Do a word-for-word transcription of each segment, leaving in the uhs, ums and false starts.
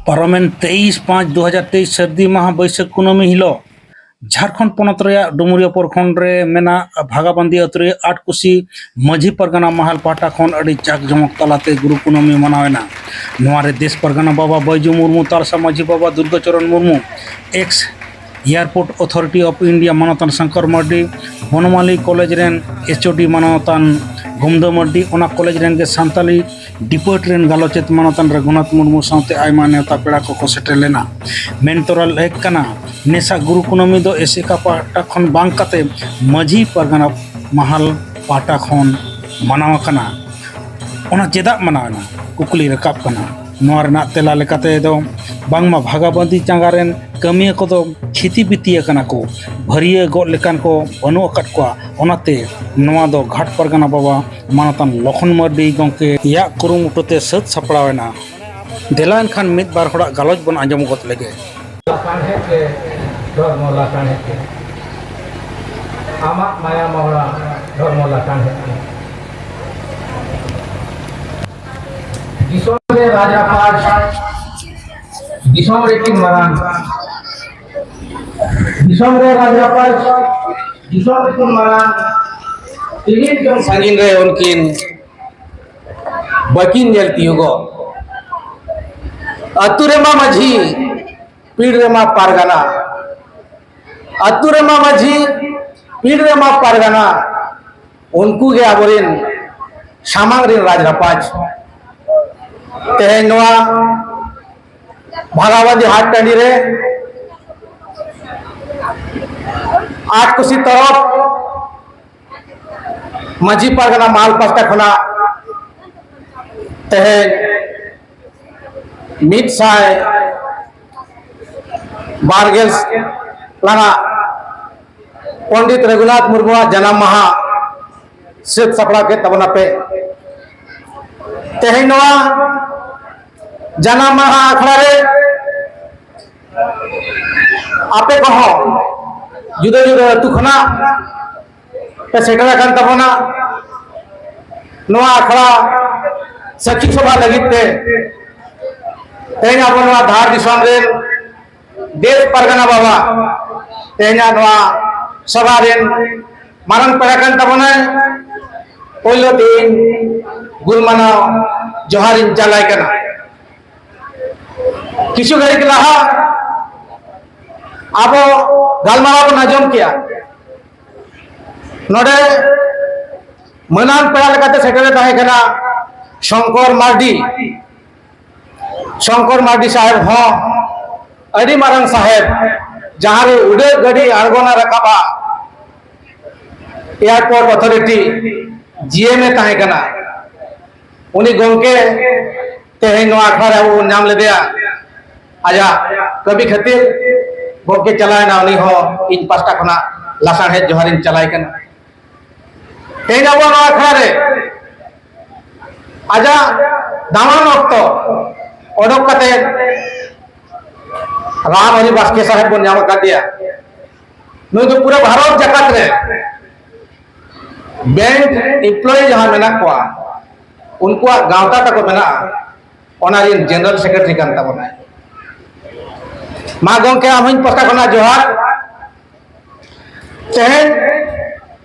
ᱯᱟᱨᱚᱢᱮᱱ ᱛᱮᱭᱤᱥ ᱯᱟᱸᱪ ᱫᱩ ᱦᱟᱡᱟᱨ ᱛᱮᱭᱤᱥ ᱥᱟᱹᱨᱫᱤ ᱢᱟᱦᱟ ᱵᱟᱹᱭᱥᱟᱹᱠᱷ ᱠᱩᱱᱟᱹᱢᱤ ᱦᱤᱞᱳᱜ ᱡᱷᱟᱲᱠᱷᱚᱸᱰ ᱯᱚᱱᱚᱛ ᱨᱮᱭᱟᱜ ᱰᱩᱢᱩᱨᱤᱭᱟᱹ ᱯᱨᱚᱠᱷᱚᱸᱰ ᱨᱮ ᱢᱮᱱᱟᱜ ᱵᱷᱟᱜᱟᱵᱟᱸᱫᱤ ᱟᱹᱛᱩ ᱨᱮ ᱟᱴᱠᱩᱥᱤ ᱢᱟᱹᱡᱷᱤ ᱯᱟᱨᱜᱟᱱᱟ ᱢᱟᱦᱟᱞ ᱯᱟᱦᱴᱟ ᱠᱷᱚᱱ ᱟᱹᱰᱤ ᱡᱟᱠ ᱡᱚᱢᱚᱠ ᱛᱟᱞᱟᱛᱮ ᱜᱩᱨᱩ ᱠᱩᱱᱟᱹᱢᱤ ᱢᱟᱱᱟᱣ ᱮᱱᱟ᱾ ᱱᱚᱣᱟ ᱨᱮ ᱫᱮᱥ ᱯᱟᱨᱜᱟᱱᱟ ᱵᱟᱵᱟ ᱵᱟᱹᱭᱡᱩ ᱢᱩᱨᱢᱩ, ᱛᱟᱞᱥᱟ ᱢᱟᱹᱡᱷᱤ ᱵᱟᱵᱟ Durgacharan Murmu, ex airport authority of India ᱢᱟᱱᱚᱛᱟᱱ ᱥᱚᱝᱠᱚᱨ ᱢᱟᱨᱰᱤ, ᱵᱚᱱᱚᱢᱟᱞᱤ ᱠᱚᱞᱮᱡᱽ ᱨᱮᱱ ᱮᱪ ᱳ ᱰᱤ ᱢᱟᱱᱚᱛᱟᱱ ᱜᱳᱢᱫᱟᱹ ᱢᱟᱨᱰᱤ, ᱚᱱᱟ ᱠᱚᱞᱮᱡᱽ ᱨᱮᱱ ᱜᱮ ᱥᱟᱱᱛᱟᱞᱤ ᱰᱤᱯᱟᱨᱴ ᱨᱮᱱ ᱜᱟᱞᱚᱪᱮᱛ ᱢᱟᱱᱚᱛᱟᱱ ᱨᱟᱹᱜᱷᱩᱱᱟᱛᱷ ᱢᱩᱨᱢᱩ ᱥᱟᱶᱛᱮ ᱟᱭᱢᱟ ᱱᱮᱣᱛᱟ ᱯᱮᱲᱟ ᱠᱚᱠᱚ ᱥᱮᱴᱮᱨ ᱞᱮᱱᱟ᱾ ᱢᱮᱱ ᱛᱚᱨᱟ ᱞᱮᱠ ᱠᱟᱱᱟ, ᱱᱮᱥᱟᱜ ᱜᱩᱨᱩ ᱠᱩᱱᱟᱹᱢᱤ ᱫᱚ ᱮᱥᱮᱠᱟ ᱯᱟᱦᱴᱟ ᱠᱷᱚᱱ ᱵᱟᱝ ᱠᱟᱛᱮ ᱢᱟᱹᱡᱷᱤ ᱯᱟᱨᱜᱟᱱᱟ ᱢᱟᱦᱟᱞ ᱯᱟᱦᱴᱟ ᱠᱷᱚᱱ ᱢᱟᱱᱟᱣ ᱟᱠᱟᱱᱟ᱾ ᱚᱱᱟ ᱪᱮᱫᱟᱜ ᱢᱟᱱᱟᱣ ᱮᱱᱟ? ᱠᱩᱠᱞᱤ ᱨᱟᱠᱟᱵ ᱠᱟᱱᱟ᱾ ᱱᱚᱣᱟ ᱨᱮᱱᱟᱜ ᱛᱮᱞᱟ ᱞᱮᱠᱟᱛᱮ ᱫᱚ ᱵᱟᱝᱢᱟ ᱵᱷᱟᱜᱟᱵᱟᱸᱫᱤ ᱪᱟᱸᱜᱟ ᱨᱮᱱ ᱠᱟᱹᱢᱤᱭᱟᱹ ᱠᱚᱫᱚ ᱠᱷᱤᱛᱤ ᱵᱤᱛᱤ ᱟᱠᱟᱱᱟ ᱠᱚ, ᱵᱷᱟᱹᱨᱤᱭᱟᱹ ᱜᱚᱫ ᱞᱮᱠᱟᱱ ᱠᱚ ᱵᱟᱹᱱᱩᱜ ᱟᱠᱟᱫ ᱠᱚᱣᱟ᱾ ᱚᱱᱟᱛᱮ ᱱᱚᱣᱟ ᱫᱚ ᱜᱷᱟᱴ ᱯᱟᱨᱜᱟᱱᱟ ᱵᱟᱵᱟ ᱢᱟᱱᱚᱛᱟᱱ ᱞᱚᱠᱷᱚᱱ ᱢᱟᱨᱰᱤ ᱜᱚᱢᱠᱮᱭᱟᱜ ᱠᱩᱨᱩᱢᱩᱴᱩ ᱛᱮ ᱥᱟᱹᱛ ᱥᱟᱯᱲᱟᱣ ᱮᱱᱟ᱾ ᱫᱮᱞᱟ ᱮᱱᱠᱷᱟᱱ ᱢᱤᱫ ᱵᱟᱨ ᱦᱚᱲᱟᱜ ᱜᱟᱞᱚᱪ ᱵᱚᱱ ᱟᱸᱡᱚᱢ ᱜᱚᱫ ᱞᱮᱜᱮ᱾ ᱞᱟᱥᱟᱬᱦᱮᱫ ᱜᱮ ᱫᱷᱚᱨᱢᱚ ᱞᱟᱥᱟᱬᱦᱮᱫ ᱜᱮ, ᱟᱢᱟᱜ ᱢᱟᱭᱟ ᱢᱚᱦᱲᱟ ᱫᱷᱚᱨᱢᱚ ᱞᱟᱥᱟᱬᱦᱮᱫ ᱜᱮ᱾ ᱫᱤᱥᱚᱢ ᱨᱮ ᱨᱟᱡᱽ ᱨᱟᱯᱟᱡᱽ, ᱫᱤᱥᱚᱢ ᱨᱮ ᱠᱤᱱ ᱢᱟᱨᱟᱝ, ᱫᱤᱥᱚᱢ ᱨᱮ ᱨᱟᱡᱽ ᱨᱟᱯᱟᱡᱽ, ᱫᱤᱥᱚᱢ ᱨᱮ ᱠᱤᱱ ᱢᱟᱨᱟᱝ, ᱛᱤᱢᱤᱱ ᱡᱚᱝ ᱥᱟᱺᱜᱤᱧ ᱨᱮ ᱩᱱᱠᱤᱱ ᱵᱟᱹᱠᱤᱱ ᱧᱮᱞ ᱛᱤᱭᱳᱜᱚᱜ᱾ ᱟᱹᱛᱩ ᱨᱮᱢᱟ ᱢᱟᱹᱡᱷᱤ, ᱯᱤᱲ ᱨᱮᱢᱟ ᱯᱟᱨᱜᱟᱱᱟ, ᱟᱹᱛᱩ ᱨᱮᱢᱟ ᱢᱟᱹᱡᱷᱤ, ᱯᱤᱲ ᱨᱮᱢᱟ ᱯᱟᱨᱜᱟᱱᱟ, ᱩᱱᱠᱩ ᱜᱮ ᱟᱵᱚᱨᱮᱱ ᱥᱟᱢᱟᱝ ᱨᱮᱱ ᱨᱟᱡᱽ ᱨᱟᱯᱟᱡᱽ᱾ ᱛᱮᱦᱮᱧ ᱱᱚᱣᱟ ᱵᱷᱟᱜᱟᱵᱟᱸᱫᱤ ᱦᱟᱴ ᱴᱟᱺᱰᱤ ᱨᱮ ᱟᱴ ᱠᱩᱥᱤ ᱛᱚᱨᱚᱯ ᱢᱟᱹᱡᱷᱤ ᱯᱟᱨᱜᱟᱱᱟ ᱢᱟᱦᱟᱞ ᱯᱟᱥᱴᱟ ᱠᱷᱚᱱᱟᱜ ᱛᱮᱦᱮᱧ ᱢᱤᱫ ᱥᱟᱭ ᱵᱟᱨ ᱜᱮᱞ ᱞᱟᱦᱟ ᱯᱚᱱᱰᱤᱛ ᱨᱚᱜᱷᱩᱱᱟᱛᱷ ᱢᱩᱨᱢᱩᱣᱟᱜ ᱡᱟᱱᱟᱢ ᱢᱟᱦᱟ ᱥᱟᱹᱛ ᱥᱟᱯᱲᱟᱣ ᱠᱮᱫ ᱛᱟᱵᱚᱱᱟᱯᱮ᱾ ᱛᱮᱦᱮᱧ ᱱᱚᱣᱟ ᱡᱟᱱᱟᱢ ᱢᱟᱦᱟ ᱟᱠᱷᱲᱟ ᱨᱮ ᱟᱯᱮ ᱠᱚᱦᱚᱸ ᱡᱩᱫᱟᱹ ᱡᱩᱫᱟᱹ ᱟᱹᱛᱩ ᱠᱷᱚᱱᱟᱜ ᱯᱮ ᱥᱮᱴᱮᱨ ᱟᱠᱟᱱ ᱛᱟᱵᱚᱱᱟ᱾ ᱱᱚᱣᱟ ᱟᱠᱷᱲᱟ ᱥᱟᱹᱠᱷᱤ ᱥᱚᱵᱷᱟ ᱞᱟᱹᱜᱤᱫ ᱛᱮ ᱛᱮᱦᱮᱧ ᱟᱵᱚ ᱱᱚᱣᱟ ᱫᱷᱟᱲ ᱫᱤᱥᱚᱢ ᱨᱮᱱ ᱫᱮᱥ ᱯᱟᱨᱜᱟᱱᱟ ᱵᱟᱵᱟ ᱛᱮᱦᱮᱧᱟᱜ ᱱᱚᱣᱟ ᱥᱚᱵᱷᱟ ᱨᱮᱱ ᱢᱟᱨᱟᱝ ᱯᱮᱲᱟ ᱠᱟᱱ ᱛᱟᱵᱚᱱᱟᱭ᱾ ᱯᱳᱭᱞᱳ ᱛᱮ ᱤᱧ ᱜᱩᱱ ᱢᱟᱱᱟᱣ ᱡᱚᱦᱟᱨ ᱤᱧ ᱪᱟᱞᱟᱭ ᱠᱟᱱᱟ᱾ ᱠᱤᱪᱷᱩ ᱜᱷᱟᱹᱲᱤᱡ ᱞᱟᱦᱟ ᱟᱵᱚ ᱜᱟᱞᱢᱟᱨᱟᱣ ᱵᱚᱱ ᱟᱸᱡᱚᱢ ᱠᱮᱜᱼᱟ᱾ ᱱᱚᱰᱮ ᱢᱟᱹᱱᱟᱱ ᱯᱮᱲᱟ ᱞᱮᱠᱟᱛᱮ ᱥᱮᱴᱮᱨ ᱮ ᱛᱟᱦᱮᱸ ᱠᱟᱱᱟ ᱥᱚᱝᱠᱚᱨ ᱢᱟᱨᱰᱤ᱾ ᱥᱚᱝᱠᱚᱨ ᱢᱟᱨᱰᱤ ᱥᱟᱦᱮᱵᱽ ᱦᱚᱸ ᱟᱹᱰᱤ ᱢᱟᱨᱟᱝ ᱥᱟᱦᱮᱵᱽ, ᱡᱟᱦᱟᱸ ᱨᱮ ᱩᱰᱟᱹᱜ ᱜᱟᱹᱰᱤ ᱟᱬᱜᱚᱱᱟ ᱨᱟᱠᱟᱵᱼᱟ, ᱮᱭᱟᱨᱯᱳᱨᱴ ᱚᱛᱷᱚᱨᱤᱴᱤ ᱡᱤ ᱮᱢ ᱮ ᱛᱟᱦᱮᱸ ᱠᱟᱱᱟ᱾ ᱩᱱᱤ ᱜᱚᱢᱠᱮ ᱛᱮᱦᱮᱧ ᱱᱚᱣᱟ ᱟᱠᱷᱲᱟ ᱨᱮ ᱟᱵᱚ ᱵᱚᱱ ᱧᱟᱢ ᱞᱮᱫᱮᱭᱟ᱾ ᱟᱡᱟᱜ ᱠᱟᱹᱢᱤ ᱠᱷᱟᱹᱛᱤᱨ ᱜᱚᱢᱠᱮ ᱪᱟᱞᱟᱣᱮᱱᱟ, ᱩᱱᱤ ᱦᱚᱸ ᱤᱧ ᱯᱟᱥᱴᱟ ᱠᱷᱚᱱᱟᱜ ᱞᱟᱥᱟᱲᱦᱮᱫ ᱡᱚᱦᱟᱨᱤᱧ ᱪᱟᱞᱟᱭ ᱠᱟᱱᱟ᱾ ᱛᱮᱦᱮᱧ ᱟᱵᱚ ᱱᱚᱣᱟ ᱟᱠᱷᱲᱟ ᱨᱮ ᱟᱡᱟᱜ ᱫᱟᱢᱟᱱ ᱚᱠᱛᱚ ᱚᱰᱚᱠ ᱠᱟᱛᱮ ᱨᱟᱢ ᱦᱚᱨᱤ ᱵᱟᱥᱠᱮ ᱥᱟᱦᱮᱵᱽ ᱵᱚᱱ ᱧᱟᱢ ᱟᱠᱟᱫᱮᱭᱟ᱾ ᱱᱩᱭ ᱫᱚ ᱯᱩᱨᱟᱹ ᱵᱷᱟᱨᱚᱛ ᱡᱟᱠᱟᱛ ᱨᱮ ᱵᱮᱝᱠ ᱮᱢᱯᱞᱚᱭᱤ ᱡᱟᱦᱟᱸ ᱢᱮᱱᱟᱜ ᱠᱚᱣᱟ, ᱩᱱᱠᱩᱣᱟᱜ ᱜᱟᱶᱛᱟ ᱛᱟᱠᱚ ᱢᱮᱱᱟᱜᱼᱟ, ᱚᱱᱟ ᱨᱮᱱ ᱡᱮᱱᱟᱨᱮᱞ ᱥᱮᱠᱨᱮᱴᱟᱨᱤ ᱠᱟᱱ ᱛᱟᱵᱚᱱᱟᱭ᱾ ᱢᱟ ᱜᱚᱢᱠᱮ, ᱟᱢ ᱦᱚᱸᱧ ᱯᱟᱥᱴᱟ ᱠᱷᱚᱱᱟᱜ ᱡᱚᱦᱟᱨ᱾ ᱛᱮᱦᱮᱧ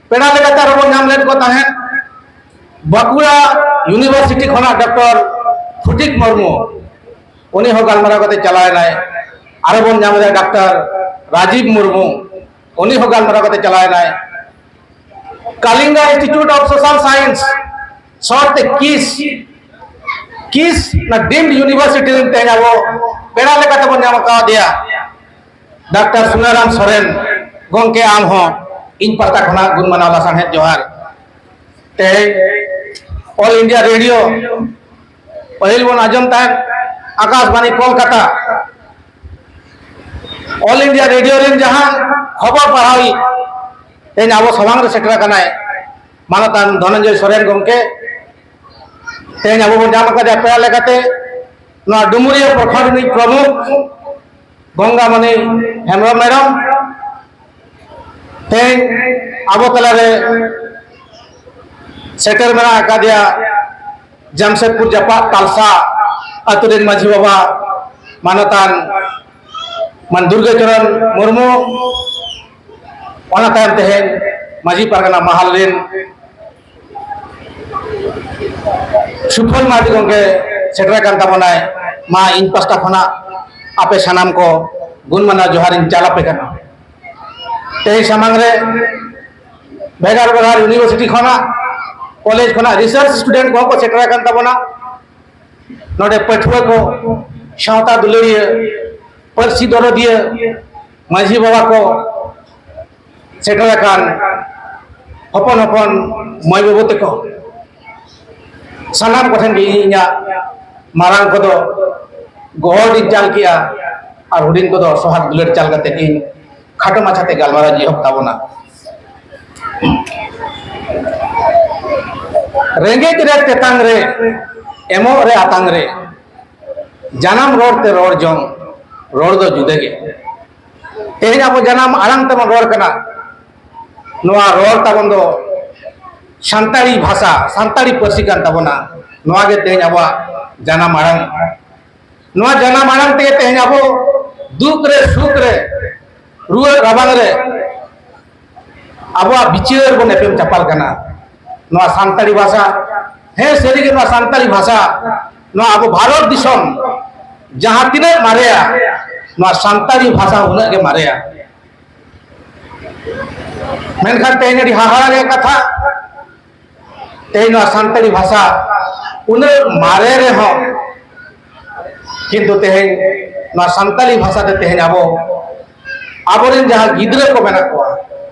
ᱯᱮᱲᱟ ᱞᱮᱠᱟᱛᱮ ᱟᱨᱚ ᱵᱚᱱ ᱧᱟᱢ ᱞᱮᱫ ᱠᱚ ᱛᱟᱦᱮᱸᱫ ᱵᱟᱸᱠᱩᱲᱟ ᱤᱭᱩᱱᱤᱵᱷᱟᱨᱥᱤᱴᱤ ᱠᱷᱚᱱᱟᱜ ᱰᱚᱠᱴᱚᱨ ᱯᱷᱩᱴᱤᱠ ᱢᱩᱨᱢᱩ, ᱩᱱᱤ ᱦᱚᱸ ᱜᱟᱞᱢᱟᱨᱟᱣ ᱠᱟᱛᱮ ᱪᱟᱞᱟᱣ ᱮᱱᱟᱭ᱾ ᱟᱨᱚ ᱵᱚᱱ ᱧᱟᱢ ᱮᱫᱟ ᱰᱟᱠᱛᱟᱨ ᱨᱟᱡᱤᱵ ᱢᱩᱨᱢᱩ, ᱩᱱᱤ ᱦᱚᱸ ᱜᱟᱞᱢᱟᱨᱟᱣ ᱠᱟᱛᱮ ᱪᱟᱞᱟᱣ ᱮᱱᱟᱭ᱾ Kalinga institute of social science, ᱥᱚᱨᱴ ᱛᱮ ᱠᱤᱥ, ᱠᱤᱥ ᱚᱱᱟ ᱰᱤᱢᱰ ᱤᱭᱩᱱᱤᱵᱷᱟᱨᱥᱤᱴᱤ ᱨᱮᱱ ᱛᱮᱦᱮᱧ ᱟᱵᱚ ᱯᱮᱲᱟ ᱞᱮᱠᱟᱛᱮ ᱵᱚᱱ ᱧᱟᱢ ᱟᱠᱟᱫᱮᱭᱟ ᱰᱟᱠᱛᱟᱨ ᱥᱩᱱᱟᱨᱟᱢ ᱥᱚᱨᱮᱱ᱾ ᱜᱚᱢᱠᱮ, ᱟᱢ ᱦᱚᱸ ᱤᱧ ᱯᱟᱦᱴᱟ ᱠᱷᱚᱱᱟᱜ ᱜᱩᱱ ᱢᱟᱱᱟᱣ ᱞᱟᱥᱟᱲᱦᱮᱫ ᱡᱚᱦᱟᱨ᱾ ᱛᱮᱦᱮᱧ ᱚᱞ ᱤᱱᱰᱤᱭᱟ ᱨᱮᱰᱤᱭᱳ, ᱯᱟᱹᱦᱤᱞ ᱵᱚᱱ ᱟᱸᱡᱚᱢ ᱛᱟᱦᱮᱸᱫ ᱟᱠᱟᱥᱵᱟᱱᱤ ᱠᱳᱞᱠᱟᱛᱟ, ᱚᱞ ᱤᱱᱰᱤᱭᱟ ᱨᱮᱰᱤᱭᱳ ᱨᱮᱱ ᱡᱟᱦᱟᱸ ᱠᱷᱚᱵᱚᱨ ᱯᱟᱲᱦᱟᱣᱤᱡ ᱛᱮᱦᱮᱧ ᱟᱵᱚ ᱥᱟᱢᱟᱝ ᱨᱮ ᱥᱮᱴᱮᱨ ᱟᱠᱟᱱᱟᱭ ᱢᱟᱱᱚᱛᱟᱱ ᱫᱷᱚᱱᱚᱱᱡᱚᱭ ᱥᱚᱨᱮᱱ ᱜᱚᱢᱠᱮ᱾ ᱛᱮᱦᱮᱧ ᱟᱵᱚ ᱵᱚᱱ ᱧᱟᱢ ᱟᱠᱟᱫᱮᱭᱟ ᱯᱮᱲᱟ ᱞᱮᱠᱟᱛᱮ ᱱᱚᱣᱟ ᱰᱩᱢᱩᱨᱤᱭᱟᱹ ᱯᱨᱚᱠᱷᱚᱸᱰ ᱨᱤᱱᱤᱡ ᱯᱨᱚᱢᱩᱠᱷ ᱜᱚᱝᱜᱟᱢᱚᱱᱤ ᱦᱮᱢᱵᱨᱚᱢ ᱢᱮᱰᱟᱢ᱾ ᱛᱮᱦᱮᱧ ᱟᱵᱚ ᱛᱟᱞᱟᱨᱮ ᱥᱮᱴᱮᱨ ᱢᱮᱱᱟᱜ ᱟᱠᱟᱫᱮᱭᱟ ᱡᱟᱢᱥᱮᱫᱽᱯᱩᱨ ᱡᱟᱯᱟᱜ ᱛᱟᱞᱥᱟ ᱟᱛᱳ ᱨᱮᱱ ᱢᱟᱹᱡᱷᱤ ᱵᱟᱵᱟ ᱢᱟᱱᱚᱛᱟᱱ ᱢᱟᱱ ᱫᱩᱨᱜᱟᱹ ᱪᱚᱨᱚᱱ ᱢᱩᱨᱢᱩ, ᱚᱱᱟ ᱛᱟᱭᱚᱢ ᱛᱮᱦᱮᱧ ᱢᱟᱹᱡᱷᱤ ᱯᱟᱨᱜᱟᱱᱟ ᱢᱟᱦᱟᱞ ᱨᱮᱱ ᱥᱩᱯᱷᱚᱞ ᱢᱟᱨᱰᱤ ᱜᱚᱢᱠᱮ ᱥᱮᱴᱮᱨ ᱟᱠᱟᱱ ᱛᱟᱵᱚᱱᱟᱭ᱾ ᱢᱟ ᱤᱧ ᱯᱟᱥᱴᱟ ᱠᱷᱚᱱᱟᱜ ᱟᱯᱮ ᱥᱟᱱᱟᱢ ᱠᱚ ᱜᱩᱱ ᱢᱟᱱᱟᱣ ᱡᱚᱦᱟᱨ ᱤᱧ ᱪᱟᱞ ᱟᱯᱮ ᱠᱟᱱᱟ᱾ ᱛᱮᱦᱮᱧ ᱥᱟᱢᱟᱝ ᱨᱮ ᱵᱷᱮᱜᱟᱨ ᱵᱷᱮᱜᱟᱨ ᱤᱭᱩᱱᱤᱵᱷᱟᱨᱥᱤᱴᱤ ᱠᱷᱚᱱᱟᱜ, ᱠᱚᱞᱮᱡᱽ ᱠᱷᱚᱱᱟᱜ ᱨᱤᱥᱟᱨᱪ ᱥᱴᱩᱰᱮᱱᱴ ᱠᱚᱦᱚᱸ ᱠᱚ ᱥᱮᱴᱮᱨ ᱟᱠᱟᱱ ᱛᱟᱵᱚᱱᱟ᱾ ᱱᱚᱰᱮ ᱯᱟᱹᱴᱷᱩᱣᱟᱹ ᱠᱚ, ᱥᱟᱶᱛᱟ ᱫᱩᱞᱟᱹᱲᱤᱭᱟᱹ, ᱯᱟᱹᱨᱥᱤ ᱫᱚᱨᱚᱫᱤᱭᱟᱹ, ᱢᱟᱹᱡᱷᱤ ᱵᱟᱵᱟ ᱠᱚ, ᱥᱮᱴᱮᱨ ᱟᱠᱟᱱ ᱦᱚᱯᱚᱱ ᱦᱚᱯᱚᱱ ᱢᱟᱹᱭ ᱵᱟᱹᱵᱩ ᱛᱟᱠᱚ, ᱥᱟᱱᱟᱢ ᱠᱚᱴᱷᱮᱱ ᱜᱮ ᱤᱧ ᱤᱧᱟᱹᱜ ᱢᱟᱨᱟᱝ ᱠᱚᱫᱚ ᱜᱚᱦᱚᱲ ᱤᱧ ᱪᱟᱞ ᱠᱮᱜᱼᱟ ᱟᱨ ᱦᱩᱰᱤᱧ ᱠᱚᱫᱚ ᱥᱚᱦᱟᱜ ᱫᱩᱞᱟᱹᱲ ᱪᱟᱞ ᱠᱟᱛᱮ ᱤᱧ ᱠᱷᱟᱴᱚ ᱢᱟᱪᱷᱟᱛᱮ ᱜᱟᱞᱢᱟᱨᱟᱣ ᱤᱧ ᱮᱦᱚᱵ ᱛᱟᱵᱚᱱᱟ᱾ ᱨᱮᱸᱜᱮᱡ ᱨᱮ ᱛᱮᱛᱟᱝ ᱨᱮ, ᱮᱢᱚᱜ ᱨᱮ ᱟᱛᱟᱝ ᱨᱮ, ᱡᱟᱱᱟᱢ ᱨᱚᱲ ᱛᱮ ᱨᱚᱲ ᱡᱚᱝ, ᱨᱚᱲ ᱫᱚ ᱡᱩᱫᱟᱹ ᱜᱮ᱾ ᱛᱮᱦᱮᱧ ᱟᱵᱚ ᱡᱟᱱᱟᱢ ᱟᱲᱟᱝ ᱛᱮᱵᱚᱱ ᱨᱚᱲ ᱠᱟᱱᱟ᱾ ᱱᱚᱣᱟ ᱨᱚᱲ ᱛᱟᱵᱚᱱ ᱫᱚ ᱥᱟᱱᱛᱟᱲᱤ ᱵᱷᱟᱥᱟ, ᱥᱟᱱᱛᱟᱲᱤ ᱯᱟᱹᱨᱥᱤ ᱠᱟᱱ ᱛᱟᱵᱚᱱᱟ᱾ ᱱᱚᱣᱟ ᱜᱮ ᱛᱮᱦᱮᱧ ᱟᱵᱚᱣᱟᱜ ᱡᱟᱱᱟᱢ ᱟᱲᱟᱝ᱾ ᱱᱚᱣᱟ ᱡᱟᱱᱟᱢ ᱟᱲᱟᱝ ᱛᱮᱜᱮ ᱛᱮᱦᱮᱧ ᱟᱵᱚ ᱫᱩᱠ ᱨᱮ, ᱥᱩᱠ ᱨᱮ, ᱨᱩᱣᱟᱹ ᱨᱟᱵᱟᱝ ᱨᱮ ᱟᱵᱚᱣᱟᱜ ᱵᱤᱪᱟᱹᱨ ᱵᱚᱱ ᱮᱯᱮᱢ ᱪᱟᱯᱟᱞ ᱠᱟᱱᱟ᱾ ᱱᱚᱣᱟ ᱥᱟᱱᱛᱟᱲᱤ ᱵᱷᱟᱥᱟ, ᱦᱮᱸ, ᱥᱟᱹᱨᱤᱜᱮ ᱱᱚᱣᱟ ᱥᱟᱱᱛᱟᱲᱤ ᱵᱷᱟᱥᱟ, ᱱᱚᱣᱟ ᱟᱵᱚ ᱵᱷᱟᱨᱚᱛ ᱫᱤᱥᱚᱢ ᱡᱟᱦᱟᱸ ᱛᱤᱱᱟᱹᱜ ᱢᱟᱨᱮᱭᱟ, ᱱᱚᱣᱟ ᱥᱟᱱᱛᱟᱲᱤ ᱵᱷᱟᱥᱟ ᱩᱱᱟᱹᱜ ᱜᱮ ᱢᱟᱨᱮᱭᱟ᱾ ᱢᱮᱱᱠᱷᱟᱱ ᱛᱮᱦᱮᱧ ᱟᱹᱰᱤ ᱦᱟᱦᱟᱲᱟ ᱨᱮᱭᱟᱜ ᱠᱟᱛᱷᱟ, ᱛᱮᱦᱮᱧ ᱱᱚᱣᱟ ᱥᱟᱱᱛᱟᱲᱤ ᱵᱷᱟᱥᱟ ᱩᱱᱟᱹᱜ ᱢᱟᱨᱮ ᱨᱮᱦᱚᱸ, ᱠᱤᱱᱛᱩ ᱛᱮᱦᱮᱧ ᱱᱚᱣᱟ ᱥᱟᱱᱛᱟᱲᱤ ᱵᱷᱟᱥᱟ ᱛᱮ ᱛᱮᱦᱮᱧ ᱟᱵᱚ, ᱟᱵᱚᱨᱮᱱ ᱡᱟᱦᱟᱸ ᱜᱤᱫᱽᱨᱟᱹ ᱠᱚ ᱢᱮᱱᱟᱜ ᱠᱚᱣᱟ,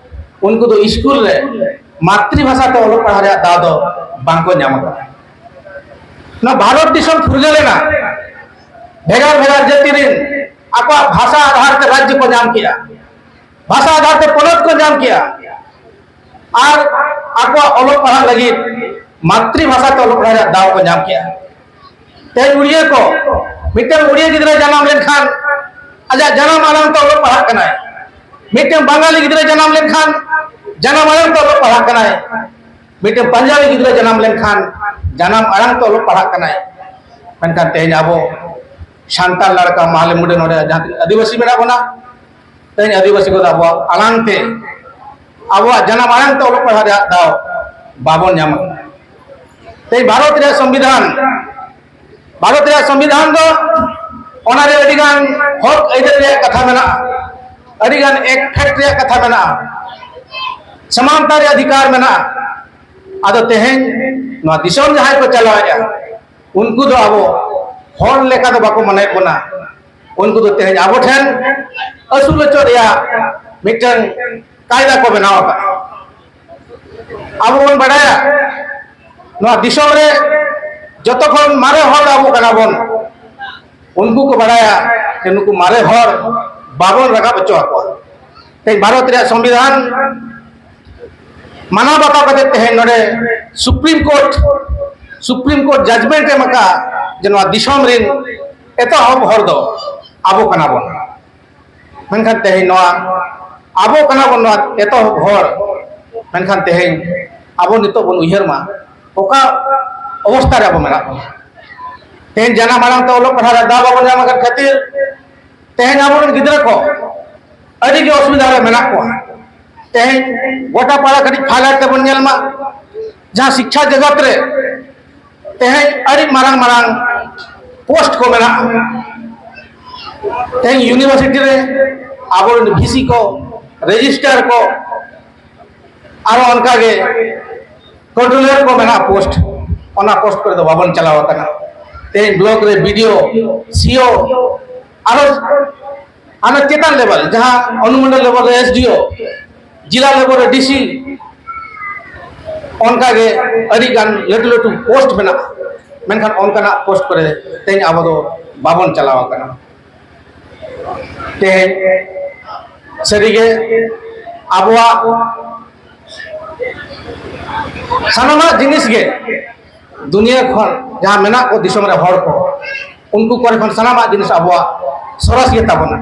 ᱩᱱᱠᱩ ᱫᱚ ᱥᱠᱩᱞ ᱨᱮ ᱢᱟᱛᱨᱤ ᱵᱷᱟᱥᱟ ᱛᱮ ᱚᱞᱚᱜ ᱯᱟᱲᱦᱟᱣ ᱨᱮᱭᱟᱜ ᱫᱟᱣ ᱫᱚ ᱵᱟᱝᱠᱚ ᱧᱟᱢ ᱟᱠᱟᱫᱟ᱾ ᱱᱚᱣᱟ ᱵᱷᱟᱨᱚᱛ ᱫᱤᱥᱚᱢ ᱯᱷᱩᱨᱜᱟᱹᱞ ᱮᱱᱟ, ᱵᱷᱮᱜᱟᱨ ᱵᱷᱮᱜᱟᱨ ᱡᱟᱹᱛᱤ ᱨᱮᱱ ᱟᱠᱚᱣᱟᱜ ᱵᱷᱟᱥᱟ ᱟᱫᱷᱟᱨ ᱛᱮ ᱨᱟᱡᱽᱡᱚ ᱠᱚ ᱧᱟᱢ ᱠᱮᱜᱼᱟ, ᱵᱷᱟᱥᱟ ᱟᱫᱷᱟᱨ ᱛᱮ ᱯᱚᱱᱚᱛ ᱠᱚ ᱧᱟᱢ ᱠᱮᱜᱼᱟ, ᱟᱨ ᱟᱠᱚᱣᱟᱜ ᱚᱞᱚᱜ ᱯᱟᱲᱦᱟᱜ ᱞᱟᱹᱜᱤᱫ ᱢᱟᱛᱨᱤ ᱵᱷᱟᱥᱟ ᱛᱮ ᱚᱞᱚᱜ ᱯᱟᱲᱦᱟᱜ ᱨᱮᱭᱟᱜ ᱫᱟᱣ ᱠᱚ ᱧᱟᱢ ᱠᱮᱜᱼᱟ᱾ ᱛᱮᱦᱮᱧ ᱩᱲᱤᱭᱟᱹ ᱠᱚ, ᱢᱤᱫᱴᱟᱝ ᱩᱲᱤᱭᱟᱹ ᱜᱤᱫᱽᱨᱟᱹ ᱡᱟᱱᱟᱢ ᱞᱮᱱᱠᱷᱟᱱ ᱟᱡᱟᱜ ᱡᱟᱱᱟᱢ ᱟᱲᱟᱝ ᱛᱮ ᱚᱞᱚᱜ ᱯᱟᱲᱦᱟᱜ ᱠᱟᱱᱟᱭ᱾ ᱢᱤᱫᱴᱟᱝ ᱵᱟᱝᱜᱟᱞᱤ ᱜᱤᱫᱽᱨᱟᱹ ᱡᱟᱱᱟᱢ ᱞᱮᱱᱠᱷᱟᱱ ᱡᱟᱱᱟᱢ ᱟᱲᱟᱝ ᱛᱮ ᱚᱞᱚᱜ ᱯᱟᱲᱦᱟᱜ ᱠᱟᱱᱟᱭ᱾ ᱢᱤᱫᱴᱮᱱ ᱯᱟᱧᱡᱟᱵᱤ ᱜᱤᱫᱽᱨᱟᱹ ᱡᱟᱱᱟᱢ ᱞᱮᱱᱠᱷᱟᱱ ᱡᱟᱱᱟᱢ ᱟᱲᱟᱝ ᱛᱮ ᱚᱞᱚᱜ ᱯᱟᱲᱦᱟᱜ ᱠᱟᱱᱟᱭ, ᱢᱮᱱᱠᱷᱟᱱ ᱛᱮᱦᱮᱧ ᱟᱵᱚ ᱥᱟᱱᱛᱟᱲ ᱞᱟᱲᱠᱟ ᱢᱟᱦᱞᱮ ᱢᱩᱰᱟᱹ ᱱᱚᱰᱮ ᱡᱟᱦᱟᱸ ᱛᱤᱱᱟᱹᱜ ᱟᱹᱫᱤᱵᱟᱹᱥᱤ ᱢᱮᱱᱟᱜ ᱵᱚᱱᱟ, ᱛᱮᱦᱮᱧ ᱟᱹᱫᱤᱵᱟᱹᱥᱤ ᱠᱚᱫᱚ ᱟᱵᱚᱣᱟᱜ ᱟᱲᱟᱝ ᱛᱮ, ᱟᱵᱚᱣᱟᱜ ᱡᱟᱱᱟᱢ ᱟᱲᱟᱝ ᱛᱮ ᱚᱞᱚᱜ ᱯᱟᱲᱦᱟᱜ ᱨᱮᱭᱟᱜ ᱫᱟᱣ ᱵᱟᱵᱚᱱ ᱧᱟᱢᱟ᱾ ᱛᱮᱦᱮᱧ ᱵᱷᱟᱨᱚᱛ ᱨᱮᱭᱟᱜ ᱥᱚᱝᱵᱤᱫᱷᱟᱱ, ᱵᱷᱟᱨᱚᱛ ᱨᱮᱭᱟᱜ ᱥᱚᱝᱵᱤᱫᱷᱟᱱ ᱫᱚ, ᱚᱱᱟᱨᱮ ᱟᱹᱰᱤᱜᱟᱱ ᱦᱚᱠ ᱟᱹᱭᱫᱟᱹᱨ ᱨᱮᱭᱟᱜ ᱠᱟᱛᱷᱟ ᱢᱮᱱᱟᱜᱼᱟ, ᱟᱹᱰᱤᱜᱟᱱ ᱮᱠᱴ ᱯᱷᱮᱠᱴ ᱨᱮᱭᱟᱜ ᱠᱟᱛᱷᱟ ᱢᱮᱱᱟᱜᱼᱟ, ᱥᱚᱢᱟᱱᱛᱟ ᱨᱮᱭᱟᱜ ᱚᱫᱷᱤᱠᱟᱨ ᱢᱮᱱᱟᱜᱼᱟ᱾ ᱟᱫᱚ ᱛᱮᱦᱮᱧ ᱱᱚᱣᱟ ᱫᱤᱥᱚᱢ ᱡᱟᱦᱟᱸᱭ ᱠᱚ ᱪᱟᱞᱟᱣᱮᱫᱼᱟ, ᱩᱱᱠᱩ ᱫᱚ ᱟᱵᱚ ᱦᱚᱲ ᱞᱮᱠᱟ ᱫᱚ ᱵᱟᱠᱚ ᱢᱚᱱᱮᱭᱮᱫ ᱵᱚᱱᱟ᱾ ᱩᱱᱠᱩ ᱫᱚ ᱛᱮᱦᱮᱧ ᱟᱵᱚ ᱴᱷᱮᱱ ᱟᱹᱥᱩᱞ ᱦᱚᱪᱚ ᱨᱮᱭᱟᱜ ᱢᱤᱫᱴᱟᱝ ᱠᱟᱭᱫᱟ ᱠᱚ ᱵᱮᱱᱟᱣ ᱟᱠᱟᱫᱼᱟ᱾ ᱟᱵᱚ ᱵᱚᱱ ᱵᱟᱰᱟᱭᱟ, ᱱᱚᱣᱟ ᱫᱤᱥᱚᱢ ᱨᱮ ᱡᱚᱛᱚ ᱠᱷᱚᱱ ᱢᱟᱨᱮ ᱦᱚᱲ ᱟᱵᱚ ᱠᱟᱱᱟ ᱵᱚᱱ᱾ ᱩᱱᱠᱩ ᱠᱚ ᱵᱟᱰᱟᱭᱟ ᱡᱮ ᱱᱩᱠᱩ ᱢᱟᱨᱮ ᱦᱚᱲ ᱵᱟᱵᱚᱱ ᱨᱟᱠᱟᱵ ᱦᱚᱪᱚ ᱟᱠᱚᱣᱟ᱾ ᱛᱮᱦᱮᱧ ᱵᱷᱟᱨᱚᱛ ᱨᱮᱭᱟᱜ ᱥᱚᱝᱵᱤᱫᱷᱟᱱ ᱢᱟᱱᱟᱣ ᱵᱟᱛᱟᱣ ᱠᱟᱛᱮ ᱛᱮᱦᱮᱧ ᱱᱚᱰᱮ supreme court, supreme court judgement ᱮᱢ ᱟᱠᱟᱫ ᱡᱮ ᱱᱚᱣᱟ ᱫᱤᱥᱚᱢ ᱨᱮᱱ ᱮᱛᱚᱦᱚᱵ ᱦᱚᱲ ᱫᱚ ᱟᱵᱚ ᱠᱟᱱᱟ ᱵᱚᱱ᱾ ᱢᱮᱱᱠᱷᱟᱱ ᱛᱮᱦᱮᱧ ᱱᱚᱣᱟ ᱟᱵᱚ ᱠᱟᱱᱟ ᱵᱚᱱ ᱱᱚᱣᱟ ᱮᱛᱚᱦᱚᱵ ᱦᱚᱲ, ᱢᱮᱱᱠᱷᱟᱱ ᱛᱮᱦᱮᱧ ᱟᱵᱚ ᱱᱤᱛᱚᱜ ᱵᱚᱱ ᱩᱭᱦᱟᱹᱨ ᱢᱟ ᱚᱠᱟ ᱚᱵᱚᱥᱛᱟ ᱨᱮ ᱟᱵᱚ ᱢᱮᱱᱟᱜ ᱵᱚᱱᱟ᱾ ᱛᱮᱦᱮᱧ ᱡᱟᱱᱟᱢ ᱟᱲᱟᱝ ᱛᱮ ᱚᱞᱚᱜ ᱯᱟᱲᱦᱟᱣ ᱨᱮ ᱫᱟᱣ ᱵᱟᱵᱚᱱ ᱧᱟᱢ ᱟᱠᱟᱫ ᱠᱷᱟᱹᱛᱤᱨ ᱛᱮᱦᱮᱧ ᱟᱵᱚᱨᱮᱱ ᱜᱤᱫᱽᱨᱟᱹ ᱠᱚ ᱟᱹᱰᱤ ᱜᱮ ᱚᱥᱩᱵᱤᱫᱷᱟ ᱨᱮ ᱢᱮᱱᱟᱜ ᱠᱚᱣᱟ᱾ ᱛᱮᱦᱮᱧ ᱜᱚᱴᱟ ᱯᱟᱲᱟ ᱠᱟᱹᱴᱤᱡ ᱯᱷᱟᱭᱞᱟᱴ ᱛᱮᱵᱚᱱ ᱧᱮᱞ ᱢᱟ, ᱡᱟᱦᱟᱸ ᱥᱤᱠᱠᱷᱟ ᱡᱚᱜᱚᱛ ᱨᱮ ᱛᱮᱦᱮᱧ ᱟᱹᱰᱤ ᱢᱟᱨᱟᱝ ᱢᱟᱨᱟᱝ ᱯᱳᱥᱴ ᱠᱚ ᱢᱮᱱᱟᱜᱼᱟ᱾ ᱛᱮᱦᱮᱧ ᱤᱭᱩᱱᱤᱵᱷᱟᱨᱥᱤᱴᱤ ᱨᱮ ᱟᱵᱚᱨᱮᱱ ᱵᱷᱤᱥᱤ ᱠᱚ, ᱨᱮᱡᱤᱥᱴᱟᱨ ᱠᱚ, ᱟᱨᱚ ᱚᱱᱠᱟᱜᱮ ᱠᱚᱱᱴᱨᱳᱞᱟᱨ ᱠᱚ ᱢᱮᱱᱟᱜᱼᱟ ᱯᱳᱥᱴ, ᱚᱱᱟ ᱯᱳᱥᱴ ᱠᱚᱨᱮ ᱫᱚ ᱵᱟᱵᱚᱱ ᱪᱟᱞᱟᱣ ᱟᱠᱟᱱᱟ᱾ ᱛᱮᱦᱮᱧ ᱵᱞᱚᱠ ᱨᱮ ᱵᱤᱰᱤᱳ, ᱥᱤᱳ, ᱟᱨᱚ ᱦᱟᱱᱟ ᱪᱮᱛᱟᱱ ᱞᱮᱵᱮᱞ, ᱡᱟᱦᱟᱸ ᱚᱱᱩᱢᱚᱱᱰᱚᱞ ᱞᱮᱵᱮᱞ ᱨᱮ ᱮᱥᱰᱤᱳ, ᱡᱮᱞᱟ ᱞᱮᱵᱮᱞ ᱨᱮ ᱰᱤᱥᱤ, ᱚᱱᱠᱟᱜᱮ ᱟᱹᱰᱤᱜᱟᱱ ᱞᱟᱹᱴᱩ ᱞᱟᱹᱴᱩ ᱯᱳᱥᱴ ᱢᱮᱱᱟᱜᱼᱟ, ᱢᱮᱱᱠᱷᱟᱱ ᱚᱱᱠᱟᱱᱟᱜ ᱯᱳᱥᱴ ᱠᱚᱨᱮ ᱛᱮᱦᱮᱧ ᱟᱵᱚ ᱫᱚ ᱵᱟᱵᱚᱱ ᱪᱟᱞᱟᱣ ᱟᱠᱟᱱᱟ᱾ ᱛᱮᱦᱮᱧ ᱥᱟᱹᱨᱤᱜᱮ ᱟᱵᱚᱣᱟᱜ ᱥᱟᱱᱟᱢᱟᱜ ᱡᱤᱱᱤᱥ ᱜᱮ ᱫᱩᱱᱤᱭᱟᱹ ᱠᱷᱚᱱ ᱡᱟᱦᱟᱸ ᱢᱮᱱᱟᱜ ᱠᱚ ᱫᱤᱥᱚᱢ ᱨᱮ ᱦᱚᱲ ᱠᱚ, ᱩᱱᱠᱩ ᱠᱚᱨᱮ ᱠᱷᱚᱱ ᱥᱟᱱᱟᱢᱟᱜ ᱡᱤᱱᱤᱥ ᱟᱵᱚᱣᱟᱜ ᱥᱚᱨᱚᱥ ᱜᱮ ᱛᱟᱵᱚᱱᱟ᱾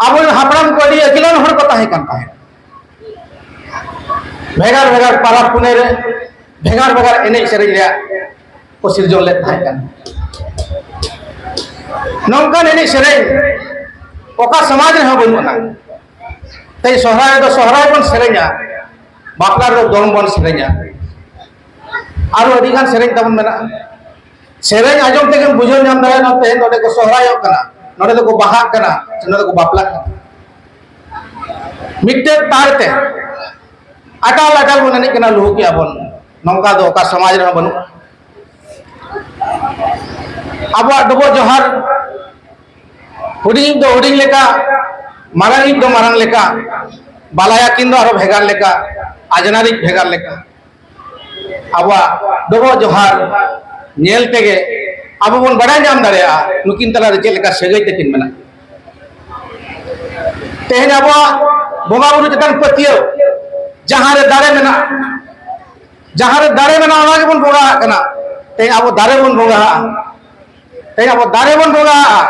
ᱟᱵᱚᱨᱮᱱ ᱦᱟᱯᱲᱟᱢ ᱠᱚ ᱟᱹᱰᱤ ᱟᱹᱠᱤᱞᱟᱱ ᱦᱚᱲ ᱠᱚ ᱛᱟᱦᱮᱸ ᱠᱟᱱ ᱛᱟᱦᱮᱸᱫ᱾ ᱵᱷᱮᱜᱟᱨ ᱵᱷᱮᱜᱟᱨ ᱯᱟᱨᱟᱵᱽ ᱯᱩᱱᱟᱹᱭ ᱨᱮ ᱵᱷᱮᱜᱟᱨ ᱵᱷᱮᱜᱟᱨ ᱮᱱᱮᱡ ᱥᱮᱨᱮᱧ ᱨᱮᱭᱟᱜ ᱠᱚ ᱥᱤᱨᱡᱚᱱ ᱞᱮᱫ ᱛᱟᱦᱮᱸ ᱠᱟᱱᱟ᱾ ᱱᱚᱝᱠᱟᱱ ᱮᱱᱮᱡ ᱥᱮᱨᱮᱧ ᱚᱠᱟ ᱥᱚᱢᱟᱡᱽ ᱨᱮᱦᱚᱸ ᱵᱟᱹᱱᱩᱜ ᱟᱱᱟ᱾ ᱛᱮᱦᱮᱧ ᱥᱚᱦᱨᱟᱭ ᱨᱮᱫᱚ ᱥᱚᱦᱨᱟᱭ ᱵᱚᱱ ᱥᱮᱨᱮᱧᱟ, ᱵᱟᱯᱞᱟ ᱨᱮᱫᱚ ᱫᱚᱝ ᱵᱚᱱ ᱥᱮᱨᱮᱧᱟ, ᱟᱨᱚ ᱟᱹᱰᱤ ᱜᱟᱱ ᱥᱮᱨᱮᱧ ᱛᱟᱵᱚᱱ ᱢᱮᱱᱟᱜᱼᱟ᱾ ᱥᱮᱨᱮᱧ ᱟᱸᱡᱚᱢ ᱛᱮᱜᱮᱢ ᱵᱩᱡᱷᱟᱹᱣ ᱧᱟᱢ ᱫᱟᱲᱮᱭᱟᱜᱼᱟ, ᱛᱮᱦᱮᱧ ᱱᱚᱰᱮ ᱠᱚ ᱥᱚᱦᱨᱟᱭᱚᱜ ᱠᱟᱱᱟ, ᱱᱚᱰᱮ ᱫᱚᱠᱚ ᱵᱟᱦᱟᱜ ᱠᱟᱱᱟ, ᱥᱮ ᱱᱚᱰᱮ ᱠᱚ ᱵᱟᱯᱞᱟᱜ ᱠᱟᱱᱟ᱾ ᱢᱤᱫᱴᱮᱱ ᱛᱟᱲ ᱛᱮ ᱟᱴᱟᱞ ᱟᱴᱟᱞ ᱵᱚᱱ ᱮᱱᱮᱡ ᱠᱟᱱᱟ, ᱞᱩᱦᱩᱠᱮᱜᱼᱟ ᱵᱚᱱ᱾ ᱱᱚᱝᱠᱟ ᱫᱚ ᱚᱠᱟ ᱥᱚᱢᱟᱡᱽ ᱨᱮᱦᱚᱸ ᱵᱟᱹᱱᱩᱜᱼᱟ᱾ ᱟᱵᱚᱣᱟᱜ ᱰᱚᱵᱚᱜ ᱡᱚᱦᱟᱨ ᱦᱩᱰᱤᱧ ᱫᱚ ᱦᱩᱰᱤᱧ ᱞᱮᱠᱟ, ᱢᱟᱨᱟᱝᱤᱡ ᱫᱚ ᱢᱟᱨᱟᱝ ᱞᱮᱠᱟ, ᱵᱟᱞᱟᱭᱟ ᱠᱤᱱ ᱫᱚ ᱟᱨᱚ ᱵᱷᱮᱜᱟᱨ ᱞᱮᱠᱟ, ᱟᱡᱽᱱᱟᱨᱤᱡ ᱵᱷᱮᱜᱟᱨ ᱞᱮᱠᱟ᱾ ᱟᱵᱚᱣᱟᱜ ᱰᱚᱵᱚᱜ ᱡᱚᱦᱟᱨ ᱧᱮᱞ ᱛᱮᱜᱮ ᱟᱵᱚ ᱵᱚᱱ ᱵᱟᱲᱟᱭ ᱧᱟᱢ ᱫᱟᱲᱮᱭᱟᱜᱼᱟ ᱱᱩᱠᱤᱱ ᱛᱟᱞᱟᱨᱮ ᱪᱮᱫ ᱞᱮᱠᱟ ᱥᱟᱹᱜᱟᱹᱭ ᱛᱟᱹᱠᱤᱱ ᱢᱮᱱᱟᱜᱼᱟ᱾ ᱛᱮᱦᱮᱧ ᱟᱵᱚᱣᱟᱜ ᱵᱚᱸᱜᱟ ᱵᱩᱨᱩ ᱪᱮᱛᱟᱱ ᱯᱟᱹᱛᱭᱟᱹᱣ, ᱡᱟᱦᱟᱸ ᱨᱮ ᱫᱟᱨᱮ ᱢᱮᱱᱟᱜᱼᱟ, ᱡᱟᱦᱟᱸ ᱨᱮ ᱫᱟᱨᱮ ᱢᱮᱱᱟᱜᱼᱟ, ᱚᱱᱟ ᱜᱮᱵᱚᱱ ᱵᱚᱸᱜᱟᱣᱟᱜ ᱠᱟᱱᱟ᱾ ᱛᱮᱦᱮᱧ ᱟᱵᱚ ᱫᱟᱨᱮ ᱵᱚᱱ ᱵᱚᱸᱜᱟᱣᱟᱜᱼᱟ, ᱛᱮᱦᱮᱧ ᱟᱵᱚ ᱫᱟᱨᱮ ᱵᱚᱱ ᱵᱚᱸᱜᱟᱣᱟᱜᱼᱟ,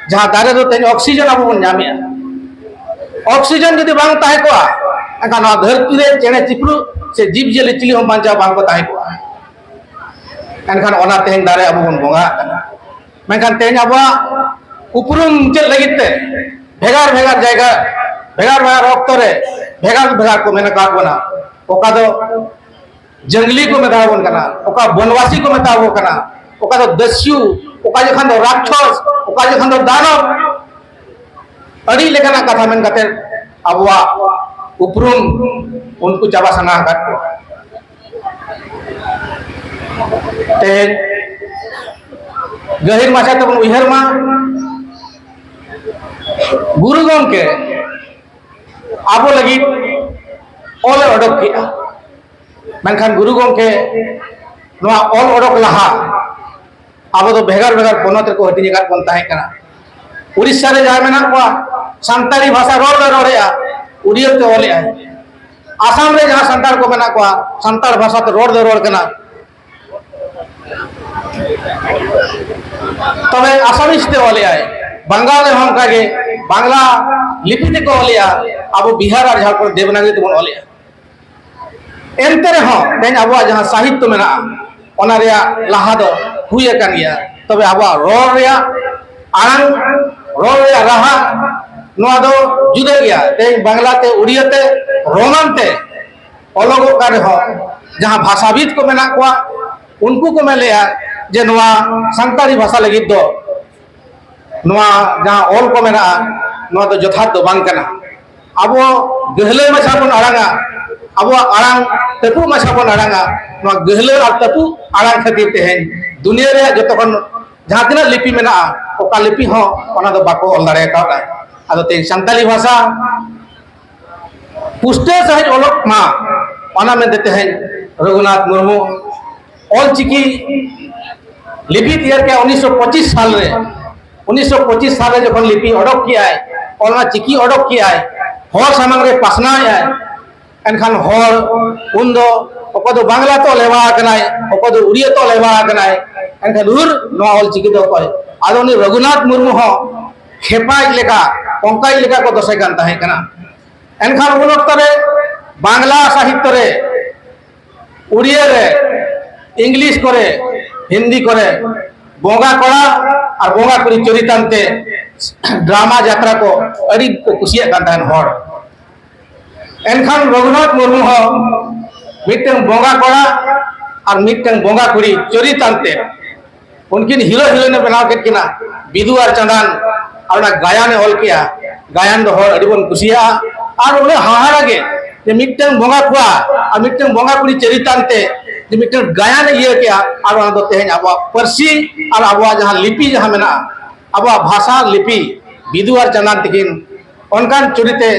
ᱡᱟᱦᱟᱸ ᱫᱟᱨᱮ ᱫᱚ ᱛᱮᱦᱮᱧ ᱚᱠᱥᱤᱡᱮᱱ ᱟᱵᱚ ᱵᱚᱱ ᱧᱟᱢᱮᱜᱼᱟ᱾ ᱚᱠᱥᱤᱡᱮᱱ ᱡᱩᱫᱤ ᱵᱟᱝ ᱛᱟᱦᱮᱸ ᱠᱚᱜᱼᱟ, ᱮᱱᱠᱷᱟᱱ ᱱᱚᱣᱟ ᱫᱷᱟᱹᱨᱛᱤ ᱨᱮ ᱪᱮᱬᱮ ᱪᱤᱯᱨᱩ ᱥᱮ ᱡᱤᱵᱽ ᱡᱤᱭᱟᱹᱞᱤ ᱪᱤᱞᱤ ᱦᱚᱸ ᱵᱟᱧᱪᱟᱣ ᱵᱟᱝ ᱠᱚ ᱛᱟᱦᱮᱸ ᱠᱚᱜᱼᱟ᱾ ᱮᱱᱠᱷᱟᱱ ᱚᱱᱟ ᱛᱮᱦᱮᱧ ᱫᱟᱨᱮ ᱟᱵᱚ ᱵᱚᱱ ᱵᱚᱸᱜᱟᱜ ᱠᱟᱱᱟ᱾ ᱢᱮᱱᱠᱷᱟᱱ ᱛᱮᱦᱮᱧ ᱟᱵᱚᱣᱟᱜ ᱩᱯᱨᱩᱢ ᱪᱮᱫ ᱞᱟᱹᱜᱤᱫ ᱛᱮ ᱵᱷᱮᱜᱟᱨ ᱵᱷᱮᱜᱟᱨ ᱡᱟᱭᱜᱟ, ᱵᱷᱮᱜᱟᱨ ᱵᱷᱮᱜᱟᱨ ᱚᱠᱛᱚ ᱨᱮ ᱵᱷᱮᱜᱟᱨ ᱵᱷᱮᱜᱟᱨ ᱠᱚ ᱢᱮᱱ ᱟᱠᱟᱫ ᱵᱚᱱᱟ? ᱚᱠᱟ ᱫᱚ ᱡᱟᱝᱞᱤ ᱠᱚ ᱢᱮᱛᱟ ᱵᱚᱱ ᱠᱟᱱᱟ, ᱚᱠᱟ ᱵᱚᱱᱣᱟᱥᱤ ᱠᱚ ᱢᱮᱛᱟ ᱵᱚᱱ ᱠᱟᱱᱟ, ᱚᱠᱟ ᱫᱚ ᱫᱟᱹᱥᱭᱩ, ᱚᱠᱟ ᱡᱚᱠᱷᱟᱱ ᱫᱚ ᱨᱟᱠᱷᱚᱥ, ᱚᱠᱟ ᱡᱚᱠᱷᱟᱱ ᱫᱚ ᱫᱟᱱᱚᱵ᱾ ᱟᱹᱰᱤ ᱞᱮᱠᱟᱱᱟᱜ ᱠᱟᱛᱷᱟ ᱢᱮᱱ ᱠᱟᱛᱮ ᱟᱵᱚᱣᱟᱜ ᱩᱯᱨᱩᱢ ᱩᱱᱠᱩ ᱪᱟᱵᱟ ᱥᱟᱱᱟ ᱟᱠᱟᱫ ᱠᱚᱣᱟ᱾ ᱛᱮᱦᱮᱧ ᱜᱟᱹᱦᱤᱨ ᱢᱟᱪᱷᱟ ᱛᱮᱵᱚᱱ ᱩᱭᱦᱟᱹᱨ ᱢᱟ, ᱜᱩᱨᱩ ᱜᱚᱢᱠᱮ ᱟᱵᱚ ᱞᱟᱹᱜᱤᱫ ᱚᱞᱮ ᱚᱰᱚᱠ ᱠᱮᱫᱼᱟ᱾ ᱢᱮᱱᱠᱷᱟᱱ ᱜᱩᱨᱩ ᱜᱚᱢᱠᱮ ᱱᱚᱣᱟ ᱚᱞ ᱚᱰᱚᱠ ᱞᱟᱦᱟ ᱟᱵᱚ ᱫᱚ ᱵᱷᱮᱜᱟᱨ ᱵᱷᱮᱜᱟᱨ ᱯᱚᱱᱚᱛ ᱨᱮᱠᱚ ᱦᱟᱹᱴᱤᱧ ᱟᱠᱟᱫ ᱵᱚᱱ ᱛᱟᱦᱮᱸ ᱠᱟᱱᱟ᱾ ᱩᱲᱤᱥᱥᱟ ᱨᱮ ᱡᱟᱦᱟᱸᱭ ᱢᱮᱱᱟᱜ ᱠᱚᱣᱟ, ᱥᱟᱱᱛᱟᱲᱤ ᱵᱷᱟᱥᱟ ᱨᱚᱲ ᱫᱚ ᱨᱚᱲᱮᱜᱼᱟ, ᱩᱲᱤᱭᱟᱹ ᱛᱮ ᱚᱞᱮᱜᱼᱟᱭ᱾ ᱟᱥᱟᱢ ᱨᱮ ᱡᱟᱦᱟᱸ ᱥᱟᱱᱛᱟᱲ ᱠᱚ ᱢᱮᱱᱟᱜ ᱠᱚᱣᱟ, ᱥᱟᱱᱛᱟᱲ ᱵᱷᱟᱥᱟ ᱛᱮ ᱨᱚᱲ ᱫᱚ ᱨᱚᱲ ᱠᱟᱱᱟ᱾ ᱛᱚᱵᱮ ᱟᱥᱟᱢᱤᱥ ᱛᱮ ᱚᱞᱮᱜᱼᱟᱭ, ᱵᱟᱝᱜᱟᱞ ᱨᱮᱦᱚᱸ ᱚᱱᱠᱟᱜᱮ ᱵᱟᱝᱞᱟ ᱞᱤᱯᱤ ᱛᱮᱠᱚ ᱚᱞᱮᱜᱼᱟ, ᱟᱵᱚ ᱵᱤᱦᱟᱨ ᱟᱨ ᱡᱷᱟᱲᱠᱷᱚᱸᱰ ᱫᱮᱵᱽᱱᱟᱜᱚᱨᱤ ᱛᱮᱵᱚᱱ ᱚᱞᱮᱜᱼᱟ᱾ ᱮᱱᱛᱮ ᱨᱮᱦᱚᱸ ᱛᱮᱦᱮᱧ ᱟᱵᱚᱣᱟᱜ ᱡᱟᱦᱟᱸ ᱥᱟᱦᱤᱛᱛᱚ ᱢᱮᱱᱟᱜᱼᱟ, ᱚᱱᱟ ᱨᱮᱭᱟᱜ ᱞᱟᱦᱟ ᱫᱚ ᱦᱩᱭ ᱟᱠᱟᱱ ᱜᱮᱭᱟ᱾ ᱛᱚᱵᱮ ᱟᱵᱚᱣᱟᱜ ᱨᱚᱲ ᱨᱮᱭᱟᱜ ᱟᱲᱟᱝ, ᱨᱚᱲ ᱨᱮᱭᱟᱜ ᱨᱟᱦᱟ, ᱱᱚᱣᱟ ᱫᱚ ᱡᱩᱫᱟᱹ ᱜᱮᱭᱟ᱾ ᱛᱮᱦᱮᱧ ᱵᱟᱝᱞᱟ ᱛᱮ, ᱩᱲᱤᱭᱟ ᱛᱮ, ᱨᱳᱢᱟᱱ ᱛᱮ ᱚᱞᱚᱜᱚᱜ ᱠᱟᱱ ᱨᱮᱦᱚᱸ, ᱡᱟᱦᱟᱸ ᱵᱷᱟᱥᱟᱵᱤᱫ ᱠᱚ ᱢᱮᱱᱟᱜ ᱠᱚᱣᱟ, ᱩᱱᱠᱩ ᱠᱚ ᱢᱮᱱ ᱞᱮᱜᱼᱟ ᱡᱮ ᱱᱚᱣᱟ ᱥᱟᱱᱛᱟᱲᱤ ᱵᱷᱟᱥᱟ ᱞᱟᱹᱜᱤᱫ ᱫᱚ ᱱᱚᱣᱟ ᱡᱟᱦᱟᱸ ᱚᱞ ᱠᱚ ᱢᱮᱱᱟᱜᱼᱟ, ᱱᱚᱣᱟ ᱫᱚ ᱡᱚᱛᱷᱟᱛ ᱫᱚ ᱵᱟᱝ ᱠᱟᱱᱟ᱾ ᱟᱵᱚ ᱜᱟᱹᱦᱞᱟᱹ ᱢᱟᱪᱷᱟ ᱵᱚᱱ ᱟᱲᱟᱝᱟ, ᱟᱵᱚᱣᱟᱜ ᱟᱲᱟᱝ ᱛᱟᱹᱯᱩᱜ ᱢᱟᱪᱷᱟ ᱵᱚᱱ ᱟᱲᱟᱝᱟ᱾ ᱱᱚᱣᱟ ᱜᱟᱹᱦᱞᱟᱹ ᱟᱨ ᱛᱟᱹᱯᱩᱜ ᱟᱲᱟᱝ ᱠᱷᱟᱹᱛᱤᱨ ᱛᱮᱦᱮᱧ ᱫᱩᱱᱤᱭᱟᱹ ᱨᱮᱭᱟᱜ ᱡᱚᱛᱚ ᱠᱷᱚᱱ ᱡᱟᱦᱟᱸ ᱛᱤᱱᱟᱹᱜ ᱞᱤᱯᱤ ᱢᱮᱱᱟᱜᱼᱟ, ᱚᱠᱟ ᱞᱤᱯᱤ ᱦᱚᱸ ᱚᱱᱟ ᱫᱚ ᱵᱟᱠᱚ ᱚᱞ ᱫᱟᱲᱮ ᱠᱟᱣᱫᱟ᱾ ᱟᱫᱚ ᱛᱮᱦᱮᱧ ᱥᱟᱱᱛᱟᱲᱤ ᱵᱷᱟᱥᱟ ᱯᱩᱥᱴᱟᱹᱣ ᱥᱟᱺᱦᱤᱡ ᱚᱞᱚᱜ ᱢᱟ, ᱚᱱᱟ ᱢᱮᱱᱛᱮ ᱛᱮᱦᱮᱧ ᱨᱚᱜᱷᱩᱱᱟᱛᱷ ᱢᱩᱨᱢᱩ ᱚᱞᱪᱤᱠᱤ ᱞᱤᱯᱤ ᱛᱮᱭᱟᱨ ᱠᱮᱜᱼᱟ ᱩᱱᱤᱥᱥᱚ ᱯᱚᱸᱪᱤᱥ ᱥᱟᱞ ᱨᱮ᱾ ᱩᱱᱤᱥᱥᱚ ᱯᱚᱸᱪᱤᱥ ᱥᱟᱞ ᱨᱮ ᱡᱚᱠᱷᱚᱱ ᱞᱤᱯᱤ ᱚᱰᱚᱠ ᱠᱮᱜᱼᱟᱭ, ᱚᱱᱟ ᱪᱤᱠᱤ ᱚᱰᱚᱠ ᱠᱮᱜᱼᱟᱭ, ᱦᱚᱲ ᱥᱟᱢᱟᱝ ᱨᱮ ᱯᱟᱥᱱᱟᱣ ᱮᱜᱼᱟᱭ, ᱮᱱᱠᱷᱟᱱ ᱦᱚᱲ ᱩᱱᱫᱚ ᱚᱠᱚᱭ ᱫᱚ ᱵᱟᱝᱞᱟ ᱛᱮ ᱚᱞ ᱦᱮᱣᱟ ᱟᱠᱟᱱᱟᱭ, ᱚᱠᱚᱭ ᱫᱚ ᱩᱲᱤᱭᱟ ᱛᱮ ᱚᱞ ᱦᱮᱣᱟ ᱟᱠᱟᱱᱟᱭ, ᱮᱱᱠᱷᱟᱱ ᱩᱨ ᱱᱚᱣᱟ ᱚᱞᱪᱤᱠᱤ ᱫᱚ ᱚᱠᱚᱭ? ᱟᱫᱚ ᱩᱱᱤ ᱨᱚᱜᱷᱩᱱᱟᱛᱷ ᱢᱩᱨᱢᱩ ᱦᱚᱸ ᱠᱷᱮᱯᱟᱭᱤᱡ ᱞᱮᱠᱟ, ᱠᱚᱝᱠᱟᱭᱤᱡ ᱞᱮᱠᱟ ᱠᱚ ᱫᱚᱥᱮ ᱠᱟᱱ ᱛᱟᱦᱮᱸ ᱠᱟᱱᱟ᱾ ᱮᱱᱠᱷᱟᱱ ᱩᱱ ᱚᱠᱛᱚ ᱨᱮ ᱵᱟᱝᱞᱟ ᱥᱟᱦᱤᱛᱛᱚ ᱨᱮ, ᱩᱲᱤᱭᱟ ᱨᱮ, ᱤᱝᱞᱤᱥ ᱠᱚᱨᱮ, ᱦᱤᱱᱫᱤ ᱠᱚᱨᱮ ᱵᱚᱸᱜᱟ ᱠᱚᱲᱟ ᱟᱨ ᱵᱚᱸᱜᱟ ᱠᱩᱲᱤ ᱪᱚᱨᱤᱛᱟᱱ ᱛᱮ ᱰᱨᱟᱢᱟ ᱡᱟᱛᱨᱟ ᱠᱚ ᱟᱹᱰᱤ ᱠᱚ ᱠᱩᱥᱤᱭᱟᱜ ᱠᱟᱱ ᱛᱟᱦᱮᱸᱱ ᱦᱚᱲ᱾ ᱮᱱᱠᱷᱟᱱ ᱨᱚᱜᱷᱩᱱᱟᱛᱷ ᱢᱩᱨᱢᱩ ᱦᱚᱸ ᱢᱤᱫᱴᱟᱝ ᱵᱚᱸᱜᱟ ᱠᱚᱲᱟ ᱟᱨ ᱢᱤᱫᱴᱟᱝ ᱵᱚᱸᱜᱟ ᱠᱩᱲᱤ ᱪᱚᱨᱤᱛᱟᱱ ᱛᱮ ᱩᱱᱠᱤᱱ ᱦᱤᱨᱳ ᱦᱤᱨᱳᱭᱤᱱ ᱮ ᱵᱮᱱᱟᱣ ᱠᱮᱫ ᱠᱤᱱᱟ, ᱵᱤᱫᱩ ᱟᱨ ᱪᱟᱸᱫᱟᱱ, ᱟᱨ ᱚᱱᱟ ᱜᱟᱭᱟᱱ ᱮ ᱚᱞ ᱠᱮᱜᱼᱟ᱾ ᱜᱟᱭᱟᱱ ᱫᱚ ᱦᱚᱲ ᱟᱹᱰᱤ ᱵᱚᱱ ᱠᱩᱥᱤᱭᱟᱜᱼᱟ᱾ ᱟᱨ ᱩᱱᱟᱹᱜ ᱦᱟᱦᱟᱲᱟ ᱜᱮ ᱡᱮ ᱢᱤᱫᱴᱟᱝ ᱵᱚᱸᱜᱟ ᱠᱚᱲᱟ ᱟᱨ ᱢᱤᱫᱴᱟᱝ ᱵᱚᱸᱜᱟ ᱠᱩᱲᱤ ᱪᱟᱹᱨᱤᱛᱟᱱ ᱛᱮ ᱡᱮ ᱢᱤᱫᱴᱟᱝ ᱜᱟᱭᱟᱱ ᱮ ᱤᱭᱟᱹ ᱠᱮᱜᱼᱟ, ᱟᱨ ᱚᱱᱟ ᱫᱚ ᱛᱮᱦᱮᱧ ᱟᱵᱚᱣᱟᱜ ᱯᱟᱹᱨᱥᱤ ᱟᱨ ᱟᱵᱚᱣᱟᱜ ᱡᱟᱦᱟᱸ ᱞᱤᱯᱤ ᱡᱟᱦᱟᱸ ᱢᱮᱱᱟᱜᱼᱟ, ᱟᱵᱚᱣᱟᱜ ᱵᱷᱟᱥᱟ ᱞᱤᱯᱤ ᱵᱤᱫᱩ ᱟᱨ ᱪᱟᱸᱫᱟᱱ ᱛᱟᱹᱠᱤᱱ ᱚᱱᱠᱟᱱ ᱪᱩᱨᱤᱛᱮ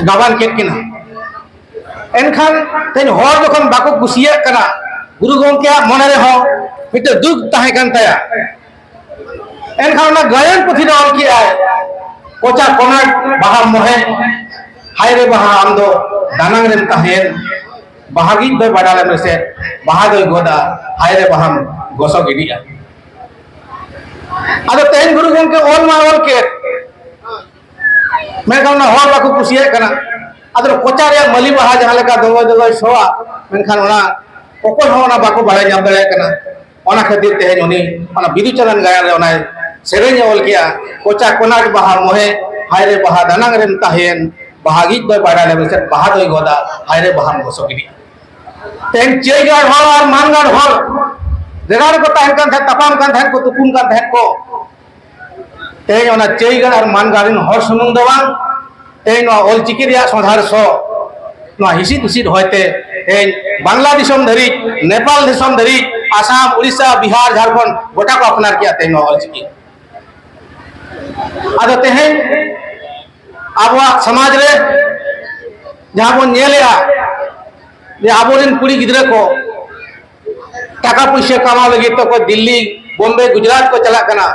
ᱜᱟᱵᱟᱱ ᱠᱮᱫ ᱠᱤᱱᱟ᱾ ᱮᱱᱠᱷᱟᱱ ᱛᱮᱦᱮᱧ ᱦᱚᱲ ᱡᱚᱠᱷᱚᱱ ᱵᱟᱠᱚ ᱠᱩᱥᱤᱭᱟᱜ ᱠᱟᱱᱟ, ᱜᱩᱨᱩ ᱜᱚᱢᱠᱮᱭᱟᱜ ᱢᱚᱱᱮ ᱨᱮᱦᱚᱸ ᱢᱤᱫᱴᱮᱱ ᱫᱩᱠ ᱛᱟᱦᱮᱸ ᱠᱟᱱ ᱛᱟᱭᱟ᱾ ᱮᱱᱠᱷᱟᱱ ᱚᱱᱟ ᱜᱟᱭᱟᱱ ᱯᱩᱛᱷᱤ ᱨᱮ ᱚᱞ ᱠᱮᱜᱼᱟᱭ, ᱠᱚᱪᱟ ᱠᱚᱱᱟᱴ ᱵᱟᱦᱟ ᱢᱚᱦᱮ, ᱦᱟᱭ ᱨᱮ ᱵᱟᱦᱟ ᱟᱢ ᱫᱚ ᱫᱟᱱᱟᱝ ᱨᱮᱢ ᱛᱟᱦᱮᱸᱱ, ᱵᱟᱦᱟ ᱜᱤᱡ ᱫᱚᱭ ᱵᱟᱰᱟ ᱞᱮᱢ ᱨᱮᱥᱮ, ᱵᱟᱦᱟ ᱫᱚᱭ ᱜᱚᱫᱟ, ᱦᱟᱭ ᱨᱮ ᱵᱟᱦᱟᱢ ᱜᱚᱥᱚ ᱜᱤᱰᱤᱜᱼᱟ᱾ ᱟᱫᱚ ᱛᱮᱦᱮᱧ ᱜᱩᱨᱩ ᱜᱚᱢᱠᱮ ᱚᱞ ᱢᱟ ᱚᱞ ᱠᱮᱫ, ᱢᱮᱱᱠᱷᱟᱱ ᱚᱱᱟ ᱦᱚᱲ ᱵᱟᱠᱚ ᱠᱩᱥᱤᱭᱟᱜ ᱠᱟᱱᱟ᱾ ᱟᱫᱚ ᱠᱚᱪᱟ ᱨᱮᱭᱟᱜ ᱢᱟᱹᱞᱤ ᱵᱟᱦᱟ ᱡᱟᱦᱟᱸ ᱞᱮᱠᱟ ᱫᱚᱜᱚᱭ ᱫᱚᱜᱚᱭ ᱥᱚᱣᱟ, ᱢᱮᱱᱠᱷᱟᱱ ᱚᱱᱟ ᱚᱠᱚᱭ ᱦᱚᱸ ᱚᱱᱟ ᱵᱟᱠᱚ ᱵᱟᱲᱟᱭ ᱧᱟᱢ ᱫᱟᱲᱮᱭᱟᱜ ᱠᱟᱱᱟ᱾ ᱚᱱᱟ ᱠᱷᱟᱹᱛᱤᱨ ᱛᱮᱦᱮᱧ ᱩᱱᱤ ᱚᱱᱟ ᱵᱤᱫᱩ ᱪᱟᱸᱫᱟᱱ ᱜᱟᱭᱟᱱ ᱨᱮ ᱚᱱᱟᱭ ᱥᱮᱨᱮᱧ ᱮ ᱚᱞ ᱠᱮᱜᱼᱟ, ᱠᱚᱪᱟ ᱠᱚᱱᱟᱴ ᱵᱟᱦᱟ ᱢᱚᱦᱮ, ᱦᱟᱭ ᱨᱮ ᱵᱟᱦᱟ ᱫᱟᱱᱟᱝ ᱨᱮᱢ ᱛᱟᱦᱮᱸᱭᱮᱱ, ᱵᱟᱦᱟ ᱜᱤᱡ ᱫᱚᱭ ᱵᱟᱰᱟᱭ ᱞᱮ ᱢᱮᱥᱮ, ᱵᱟᱦᱟ ᱫᱚᱭ ᱜᱚᱫᱟ, ᱦᱟᱭ ᱨᱮ ᱵᱟᱦᱟᱢ ᱜᱚᱥᱚ ᱜᱤᱰᱤ᱾ ᱛᱮᱦᱮᱧ ᱪᱟᱹᱭ ᱜᱟᱲ ᱦᱚᱲ ᱟᱨ ᱢᱟᱱ ᱜᱟᱲ ᱦᱚᱲ ᱡᱟᱭᱜᱟ ᱨᱮᱠᱚ ᱛᱟᱦᱮᱱ ᱠᱟᱱ ᱛᱟᱦᱮᱸᱫ, ᱛᱟᱯᱟᱢ ᱠᱟᱱ ᱛᱟᱦᱮᱸᱫ ᱠᱚ, ᱛᱩᱯᱩᱢ ᱠᱟᱱ ᱛᱟᱦᱮᱸᱫ ᱠᱚ᱾ ᱛᱮᱦᱮᱧ ᱚᱱᱟ ᱪᱟᱹᱭ ᱜᱟᱲ ᱟᱨ ᱢᱟᱱ ᱜᱟᱲ ᱨᱮᱱ ᱦᱚᱲ ᱥᱩᱢᱩᱝ ᱫᱚ ᱵᱟᱝ, ᱛᱮᱦᱮᱧ ᱱᱚᱣᱟ ᱚᱞᱪᱤᱠᱤ ᱨᱮᱭᱟᱜ ᱥᱚᱸᱫᱷᱟᱲ ᱥᱚ, ᱱᱚᱣᱟ ᱦᱤᱥᱤᱫ ᱦᱤᱥᱤᱫ ᱦᱚᱭᱛᱮ ᱛᱮᱦᱮᱧ ᱵᱟᱝᱞᱟ ᱫᱤᱥᱚᱢ ᱫᱷᱟᱹᱨᱤᱡ, ᱱᱮᱯᱟᱞ ᱫᱤᱥᱚᱢ ᱫᱷᱟᱹᱨᱤᱡ, ᱟᱥᱟᱢ, ᱩᱲᱤᱥᱥᱟ, ᱵᱤᱦᱟᱨ, ᱡᱷᱟᱲᱠᱷᱚᱸᱰ ᱜᱚᱴᱟ ᱠᱚ ᱟᱯᱱᱟᱨ ᱠᱮᱜᱼᱟ ᱛᱮᱦᱮᱧ ᱱᱚᱣᱟ ᱚᱞᱪᱤᱠᱤ᱾ ᱟᱫᱚ ᱛᱮᱦᱮᱧ ᱟᱵᱚᱣᱟᱜ ᱥᱚᱢᱟᱡᱽ ᱨᱮ ᱡᱟᱦᱟᱸ ᱵᱚᱱ ᱧᱮᱞᱮᱜᱼᱟ, ᱡᱮ ᱟᱵᱚᱨᱮᱱ ᱠᱩᱲᱤ ᱜᱤᱫᱽᱨᱟᱹ ᱠᱚ ᱴᱟᱠᱟ ᱯᱩᱭᱥᱟᱹ ᱠᱟᱢᱟᱣ ᱞᱟᱹᱜᱤᱫ ᱛᱮ ᱚᱠᱚᱭ ᱫᱤᱞᱞᱤ, ᱵᱳᱢᱵᱮ, ᱜᱩᱡᱽᱨᱟᱴ ᱠᱚ ᱪᱟᱞᱟᱜ ᱠᱟᱱᱟ,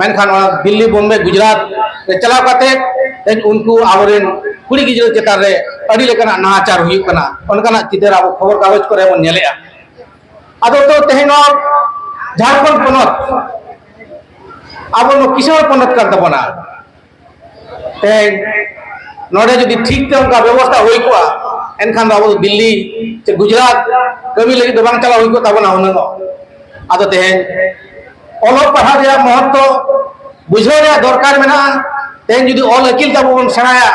ᱢᱮᱱᱠᱷᱟᱱ ᱚᱱᱟ ᱫᱤᱞᱞᱤ, ᱵᱳᱢᱵᱮ, ᱜᱩᱡᱽᱨᱟᱴ ᱨᱮ ᱪᱟᱞᱟᱣ ᱠᱟᱛᱮ ᱛᱮᱦᱮᱧ ᱩᱱᱠᱩ ᱟᱵᱚᱨᱮᱱ ᱠᱩᱲᱤ ᱜᱤᱫᱽᱨᱟᱹ ᱪᱮᱛᱟᱱ ᱨᱮ ᱟᱹᱰᱤ ᱞᱮᱠᱟᱱᱟᱜ ᱱᱟᱦᱟᱪᱟᱨ ᱦᱩᱭᱩᱜ ᱠᱟᱱᱟ, ᱚᱱᱠᱟᱱᱟᱜ ᱪᱤᱛᱟᱹᱨ ᱟᱵᱚ ᱠᱷᱚᱵᱚᱨ ᱠᱟᱜᱚᱡᱽ ᱠᱚᱨᱮ ᱵᱚᱱ ᱧᱮᱞᱮᱜᱼᱟ᱾ ᱟᱫᱚ ᱛᱚ ᱛᱮᱦᱮᱧ ᱱᱚᱣᱟ ᱡᱷᱟᱲᱠᱷᱚᱸᱰ ᱯᱚᱱᱚᱛ, ᱟᱵᱚ ᱱᱚᱣᱟ ᱠᱤᱥᱟᱹᱬ ᱯᱚᱱᱚᱛ ᱠᱟᱱ ᱛᱟᱵᱚᱱᱟ᱾ ᱛᱮᱦᱮᱧ ᱱᱚᱰᱮ ᱡᱩᱫᱤ ᱴᱷᱤᱠ ᱛᱮ ᱚᱱᱠᱟ ᱵᱮᱵᱚᱥᱛᱷᱟ ᱦᱩᱭ ᱠᱚᱜᱼᱟ, ᱮᱱᱠᱷᱟᱱ ᱫᱚ ᱟᱵᱚ ᱫᱚ ᱫᱤᱞᱞᱤ ᱥᱮ ᱜᱩᱡᱽᱨᱟᱴ ᱠᱟᱹᱢᱤ ᱞᱟᱹᱜᱤᱫ ᱫᱚ ᱵᱟᱝ ᱪᱟᱞᱟᱣ ᱦᱩᱭ ᱠᱚᱜ ᱛᱟᱵᱚᱱᱟ ᱩᱱᱟᱹᱜ᱾ ᱟᱫᱚ ᱛᱮᱦᱮᱧ ᱚᱞᱚᱜ ᱯᱟᱲᱦᱟᱜ ᱨᱮᱭᱟᱜ ᱢᱚᱦᱚᱛᱛᱚ ᱵᱩᱡᱷᱟᱹᱣ ᱨᱮᱭᱟᱜ ᱫᱚᱨᱠᱟᱨ ᱢᱮᱱᱟᱜᱼᱟ᱾ ᱛᱮᱦᱮᱧ ᱡᱩᱫᱤ ᱚᱞ ᱟᱹᱠᱤᱞ ᱛᱟᱵᱚ ᱵᱚᱱ ᱥᱮᱬᱟᱭᱟ,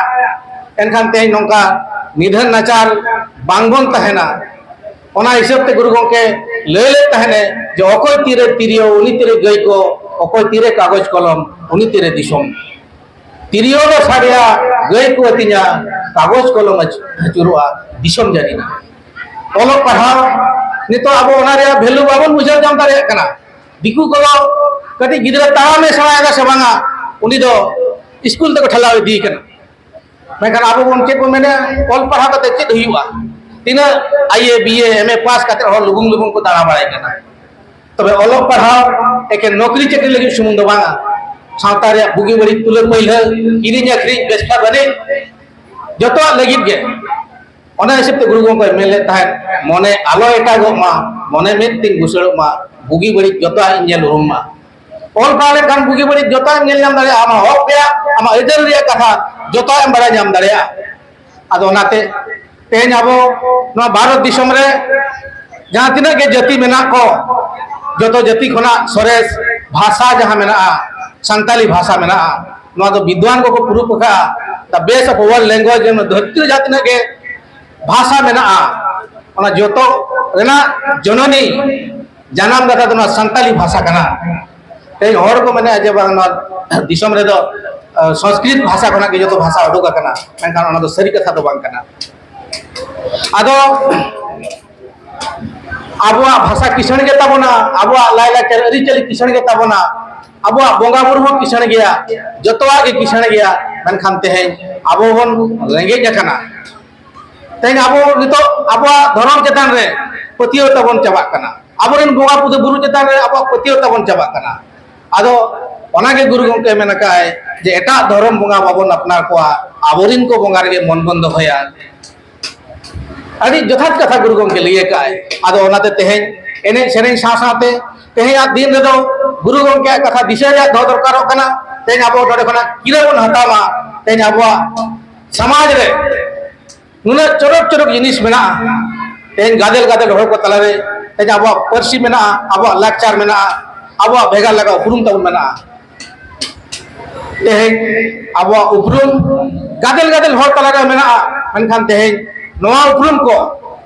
ᱮᱱᱠᱷᱟᱱ ᱛᱮᱦᱮᱧ ᱱᱚᱝᱠᱟ ᱱᱤᱫᱷᱟᱹᱱ ᱱᱟᱪᱟᱨ ᱵᱟᱝᱵᱚᱱ ᱛᱟᱦᱮᱱᱟ᱾ ᱚᱱᱟ ᱦᱤᱥᱟᱹᱵ ᱛᱮ ᱜᱩᱨᱩ ᱜᱚᱢᱠᱮ ᱞᱟᱹᱭ ᱞᱮᱫ ᱛᱟᱦᱮᱱᱮ ᱡᱮ, "ᱚᱠᱚᱭ ᱛᱤᱨᱮ ᱛᱤᱨᱭᱳ, ᱩᱱᱤ ᱛᱤᱨᱮ ᱜᱟᱹᱭ ᱠᱚ, ᱚᱠᱚᱭ ᱛᱤᱨᱮ ᱠᱟᱜᱚᱡᱽ ᱠᱚᱞᱚᱢ, ᱩᱱᱤ ᱛᱤᱨᱮ ᱫᱤᱥᱚᱢ᱾ ᱛᱤᱨᱭᱳ ᱫᱚ ᱥᱟᱰᱮᱭᱟ, ᱜᱟᱹᱭ ᱠᱚ ᱟᱹᱛᱤᱧᱟ, ᱠᱟᱜᱚᱡᱽ ᱠᱚᱞᱚᱢ ᱟᱹᱪᱩ-, ᱟᱹᱪᱩᱨᱚᱜᱼᱟ, ᱫᱤᱥᱚᱢ ᱡᱟᱹᱨᱤᱱᱟ᱾" ᱚᱞᱚᱜ ᱯᱟᱲᱦᱟᱣ ᱱᱤᱛᱚᱜ ᱟᱵᱚ ᱚᱱᱟ ᱨᱮᱭᱟᱜ value ᱵᱟᱵᱚᱱ ᱵᱩᱡᱷᱟᱹᱣ ᱧᱟᱢ ᱫᱟᱲᱮᱭᱟᱜ ᱠᱟᱱᱟ᱾ ᱫᱤᱠᱩ ᱠᱚᱫᱚ ᱠᱟᱹᱴᱤᱡ ᱜᱤᱫᱽᱨᱟᱹ ᱛᱟᱲᱟᱢᱮ ᱥᱮᱬᱟᱭᱮᱫᱟ ᱥᱮ ᱵᱟᱝᱟ, ᱩᱱᱤ ᱫᱚ ᱥᱠᱩᱞ ᱛᱮᱠᱚ ᱴᱷᱮᱞᱟᱣ ᱤᱫᱤᱭᱮ ᱠᱟᱱᱟ᱾ ᱢᱮᱱᱠᱷᱟᱱ ᱟᱵᱚ ᱵᱚᱱ ᱪᱮᱫ ᱵᱚᱱ ᱢᱮᱱᱟ, ᱚᱞ ᱯᱟᱲᱦᱟᱣ ᱠᱟᱛᱮ ᱪᱮᱫ ᱦᱩᱭᱩᱜᱼᱟ? ᱛᱤᱱᱟᱹᱜ I A, B A, M A pass ᱠᱟᱛᱮ ᱦᱚᱲ ᱞᱩᱵᱩᱝ ᱞᱩᱵᱩᱝ ᱠᱚ ᱫᱟᱬᱟ ᱵᱟᱲᱟᱭ ᱠᱟᱱᱟ᱾ ᱛᱚᱵᱮ ᱚᱞᱚᱜ ᱯᱟᱲᱦᱟᱣ ᱮᱠᱮᱱ ᱱᱚᱠᱨᱤ ᱪᱟᱹᱠᱨᱤ ᱞᱟᱹᱜᱤᱫ ᱥᱩᱢᱩᱝ ᱫᱚ ᱵᱟᱝᱟ, ᱥᱟᱶᱛᱟ ᱨᱮᱭᱟᱜ ᱵᱩᱜᱤ ᱵᱟᱹᱲᱤᱡ ᱛᱩᱞᱟᱹ ᱯᱟᱹᱭᱞᱟᱹ, ᱠᱤᱨᱤᱧ ᱟᱹᱠᱷᱨᱤᱧ, ᱵᱮᱵᱽᱥᱟ ᱵᱟᱹᱱᱤᱡ, ᱡᱚᱛᱚᱣᱟᱜ ᱞᱟᱹᱜᱤᱫ ᱜᱮ᱾ ᱚᱱᱟ ᱦᱤᱥᱟᱹᱵ ᱛᱮ ᱜᱩᱨᱩ ᱜᱚᱢᱠᱮᱭ ᱢᱮᱱ ᱞᱮᱫ ᱛᱟᱦᱮᱸᱫ, "ᱢᱚᱱᱮ ᱟᱞᱚ ᱮᱴᱟᱜᱚᱜ ᱢᱟ, ᱢᱚᱱᱮ ᱢᱮᱫ ᱛᱤᱧ ᱵᱩᱥᱟᱹᱲᱚᱜ ᱢᱟ, ᱵᱩᱜᱤ ᱵᱟᱹᱲᱤᱡ ᱡᱚᱛᱚᱣᱟᱜ ᱤᱧ ᱧᱮᱞ ᱩᱨᱩᱢ ᱢᱟ᱾" ᱚᱞ ᱯᱟᱲᱦᱟᱣ ᱞᱮᱱᱠᱷᱟᱱ ᱵᱩᱜᱤ ᱵᱟᱹᱲᱤᱡ ᱡᱚᱛᱚᱣᱟᱜ ᱮᱢ ᱧᱮᱞ ᱧᱟᱢ ᱫᱟᱲᱮᱭᱟᱜᱼᱟ, ᱟᱢᱟᱜ ᱦᱚᱠ ᱨᱮᱭᱟᱜ, ᱟᱢᱟᱜ ᱟᱹᱭᱫᱟᱹᱨ ᱨᱮᱭᱟᱜ ᱠᱟᱛᱷᱟ ᱡᱚᱛᱚᱣᱟᱜ ᱮᱢ ᱵᱟᱲᱟᱭ ᱧᱟᱢ ᱫᱟᱲᱮᱭᱟᱜᱼᱟ᱾ ᱟᱫᱚ ᱚᱱᱟᱛᱮ ᱛᱮᱦᱮᱧ ᱟᱵᱚ ᱱᱚᱣᱟ ᱵᱷᱟᱨᱚᱛ ᱫᱤᱥᱚᱢ ᱨᱮ ᱡᱟᱦᱟᱸ ᱛᱤᱱᱟᱹᱜ ᱜᱮ ᱡᱟᱹᱛᱤ ᱢᱮᱱᱟᱜ ᱠᱚ, ᱡᱚᱛᱚ ᱡᱟᱹᱛᱤ ᱠᱷᱚᱱᱟᱜ ᱥᱚᱨᱮᱥ ᱵᱷᱟᱥᱟ ᱡᱟᱦᱟᱸ ᱢᱮᱱᱟᱜᱼᱟ, ᱥᱟᱱᱛᱟᱞᱤ ᱵᱷᱟᱥᱟ ᱢᱮᱱᱟᱜᱼᱟ᱾ ᱱᱚᱣᱟ ᱫᱚ ᱵᱤᱫᱽᱣᱟᱱ ᱠᱚᱠᱚ proof ᱟᱠᱟᱫᱼᱟ, the best of world language, ᱫᱷᱟᱹᱨᱛᱤ ᱨᱮ ᱡᱟᱦᱟᱸ ᱛᱤᱱᱟᱹᱜ ᱜᱮ ᱵᱷᱟᱥᱟ ᱢᱮᱱᱟᱜᱼᱟ, ᱚᱱᱟ ᱡᱚᱛᱚ ᱨᱮᱱᱟᱜ ᱡᱚᱱᱚᱱᱤ, ᱡᱟᱱᱟᱢ ᱫᱟᱛᱟ ᱫᱚ ᱱᱚᱣᱟ ᱥᱟᱱᱛᱟᱞᱤ ᱵᱷᱟᱥᱟ ᱠᱟᱱᱟ᱾ ᱛᱮᱦᱮᱧ ᱦᱚᱲ ᱠᱚ ᱢᱮᱱᱮᱫᱼᱟ ᱡᱮ ᱵᱟᱝ, ᱱᱚᱣᱟ ᱫᱤᱥᱚᱢ ᱨᱮᱫᱚ ᱥᱚᱝᱥᱠᱨᱤᱛ ᱵᱷᱟᱥᱟ ᱠᱷᱚᱱᱟᱜ ᱜᱮ ᱡᱚᱛᱚ ᱵᱷᱟᱥᱟ ᱩᱰᱩᱠ ᱟᱠᱟᱱᱟ, ᱢᱮᱱᱠᱷᱟᱱ ᱚᱱᱟ ᱫᱚ ᱥᱟᱹᱨᱤ ᱠᱟᱛᱷᱟ ᱫᱚ ᱵᱟᱝ ᱠᱟᱱᱟ᱾ ᱟᱫᱚ ᱟᱵᱚᱣᱟᱜ ᱵᱷᱟᱥᱟ ᱠᱤᱥᱟᱹᱬ ᱜᱮ ᱛᱟᱵᱚᱱᱟ, ᱟᱵᱚᱣᱟᱜ ᱞᱟᱭᱞᱟᱠᱪᱟᱨ ᱟᱹᱨᱤᱪᱟᱹᱞᱤ ᱠᱤᱥᱟᱹᱬ ᱜᱮ ᱛᱟᱵᱚᱱᱟ, ᱟᱵᱚᱣᱟᱜ ᱵᱚᱸᱜᱟ ᱵᱩᱨᱩ ᱦᱚᱸ ᱠᱤᱥᱟᱹᱬ ᱜᱮᱭᱟ, ᱡᱚᱛᱚᱣᱟᱜ ᱜᱮ ᱠᱤᱥᱟᱹᱬ ᱜᱮᱭᱟ, ᱢᱮᱱᱠᱷᱟᱱ ᱛᱮᱦᱮᱧ ᱟᱵᱚ ᱵᱚᱱ ᱨᱮᱸᱜᱮᱡ ᱟᱠᱟᱱᱟ᱾ ᱛᱮᱦᱮᱧ ᱟᱵᱚ ᱱᱤᱛᱚᱜ ᱟᱵᱚᱣᱟᱜ ᱫᱷᱚᱨᱚᱢ ᱪᱮᱛᱟᱱ ᱨᱮ ᱯᱟᱹᱛᱭᱟᱹᱣ ᱛᱟᱵᱚᱱ ᱪᱟᱵᱟᱜ ᱠᱟᱱᱟ, ᱟᱵᱚᱨᱮᱱ ᱵᱚᱸᱜᱟ ᱵᱩᱨᱩ ᱪᱮᱛᱟᱱ ᱨᱮ ᱟᱵᱚᱣᱟᱜ ᱯᱟᱹᱛᱭᱟᱹᱣ ᱛᱟᱵᱚᱱ ᱪᱟᱵᱟᱜ ᱠᱟᱱᱟ᱾ ᱟᱫᱚ ᱚᱱᱟᱜᱮ ᱜᱩᱨᱩ ᱜᱚᱢᱠᱮ ᱢᱮᱱ ᱟᱠᱟᱫᱼᱟᱭ ᱡᱮ ᱮᱴᱟᱜ ᱫᱷᱚᱨᱚᱢ ᱵᱚᱸᱜᱟ ᱵᱟᱵᱚᱱ ᱟᱯᱱᱟᱨ ᱠᱚᱣᱟ, ᱟᱵᱚᱨᱮᱱ ᱠᱚ ᱵᱚᱸᱜᱟ ᱨᱮᱜᱮ ᱢᱚᱱ ᱵᱚᱱ ᱫᱚᱦᱚᱭᱟ᱾ ᱟᱹᱰᱤ ᱡᱚᱛᱷᱟᱛ ᱠᱟᱛᱷᱟ ᱜᱩᱨᱩ ᱜᱚᱢᱠᱮ ᱞᱟᱹᱭ ᱟᱠᱟᱫᱼᱟᱭ᱾ ᱟᱫᱚ ᱚᱱᱟᱛᱮ ᱛᱮᱦᱮᱧ ᱮᱱᱮᱡ ᱥᱮᱨᱮᱧ ᱥᱟᱶ ᱥᱟᱶᱛᱮ ᱛᱮᱦᱮᱧᱟᱜ ᱫᱤᱱ ᱨᱮᱫᱚ ᱜᱩᱨᱩ ᱜᱚᱢᱠᱮᱭᱟᱜ ᱠᱟᱛᱷᱟ ᱫᱤᱥᱟᱹ ᱨᱮᱭᱟᱜ ᱫᱚᱦᱚ ᱫᱚᱨᱠᱟᱨᱚᱜ ᱠᱟᱱᱟ᱾ ᱛᱮᱦᱮᱧ ᱟᱵᱚ ᱱᱚᱰᱮ ᱠᱷᱚᱱᱟᱜ ᱠᱤᱨᱟᱹ ᱵᱚᱱ ᱦᱟᱛᱟᱣ ᱢᱟ᱾ ᱛᱮᱦᱮᱧ ᱟᱵᱚᱣᱟᱜ ᱥᱚᱢᱟᱡᱽ ᱨᱮ ᱱᱩᱱᱟᱹᱜ ᱪᱚᱨᱚᱠ ᱪᱚᱨᱚᱠ ᱡᱤᱱᱤᱥ ᱢᱮᱱᱟᱜᱼᱟ᱾ ᱛᱮᱦᱮᱧ ᱜᱟᱫᱮᱞ ᱜᱟᱫᱮᱞ ᱦᱚᱲ ᱠᱚ ᱛᱟᱞᱟᱨᱮ ᱛᱮᱦᱮᱧ ᱟᱵᱚᱣᱟᱜ ᱯᱟᱹᱨᱥᱤ ᱢᱮᱱᱟᱜᱼᱟ, ᱟᱵᱚᱣᱟᱜ ᱞᱟᱠᱪᱟᱨ ᱢᱮᱱᱟᱜᱼᱟ, ᱟᱵᱚᱣᱟᱜ ᱵᱷᱮᱜᱟᱨ ᱞᱮᱠᱟ ᱩᱯᱨᱩᱢ ᱛᱟᱵᱚᱱ ᱢᱮᱱᱟᱜᱼᱟ᱾ ᱛᱮᱦᱮᱧ ᱟᱵᱚᱣᱟᱜ ᱩᱯᱨᱩᱢ ᱜᱟᱫᱮᱞ ᱜᱟᱫᱮᱞ ᱦᱚᱲ ᱛᱟᱞᱟᱨᱮ ᱢᱮᱱᱟᱜᱼᱟ, ᱢᱮᱱᱠᱷᱟᱱ ᱛᱮᱦᱮᱧ ᱱᱚᱣᱟ ᱩᱯᱨᱩᱢ ᱠᱚ,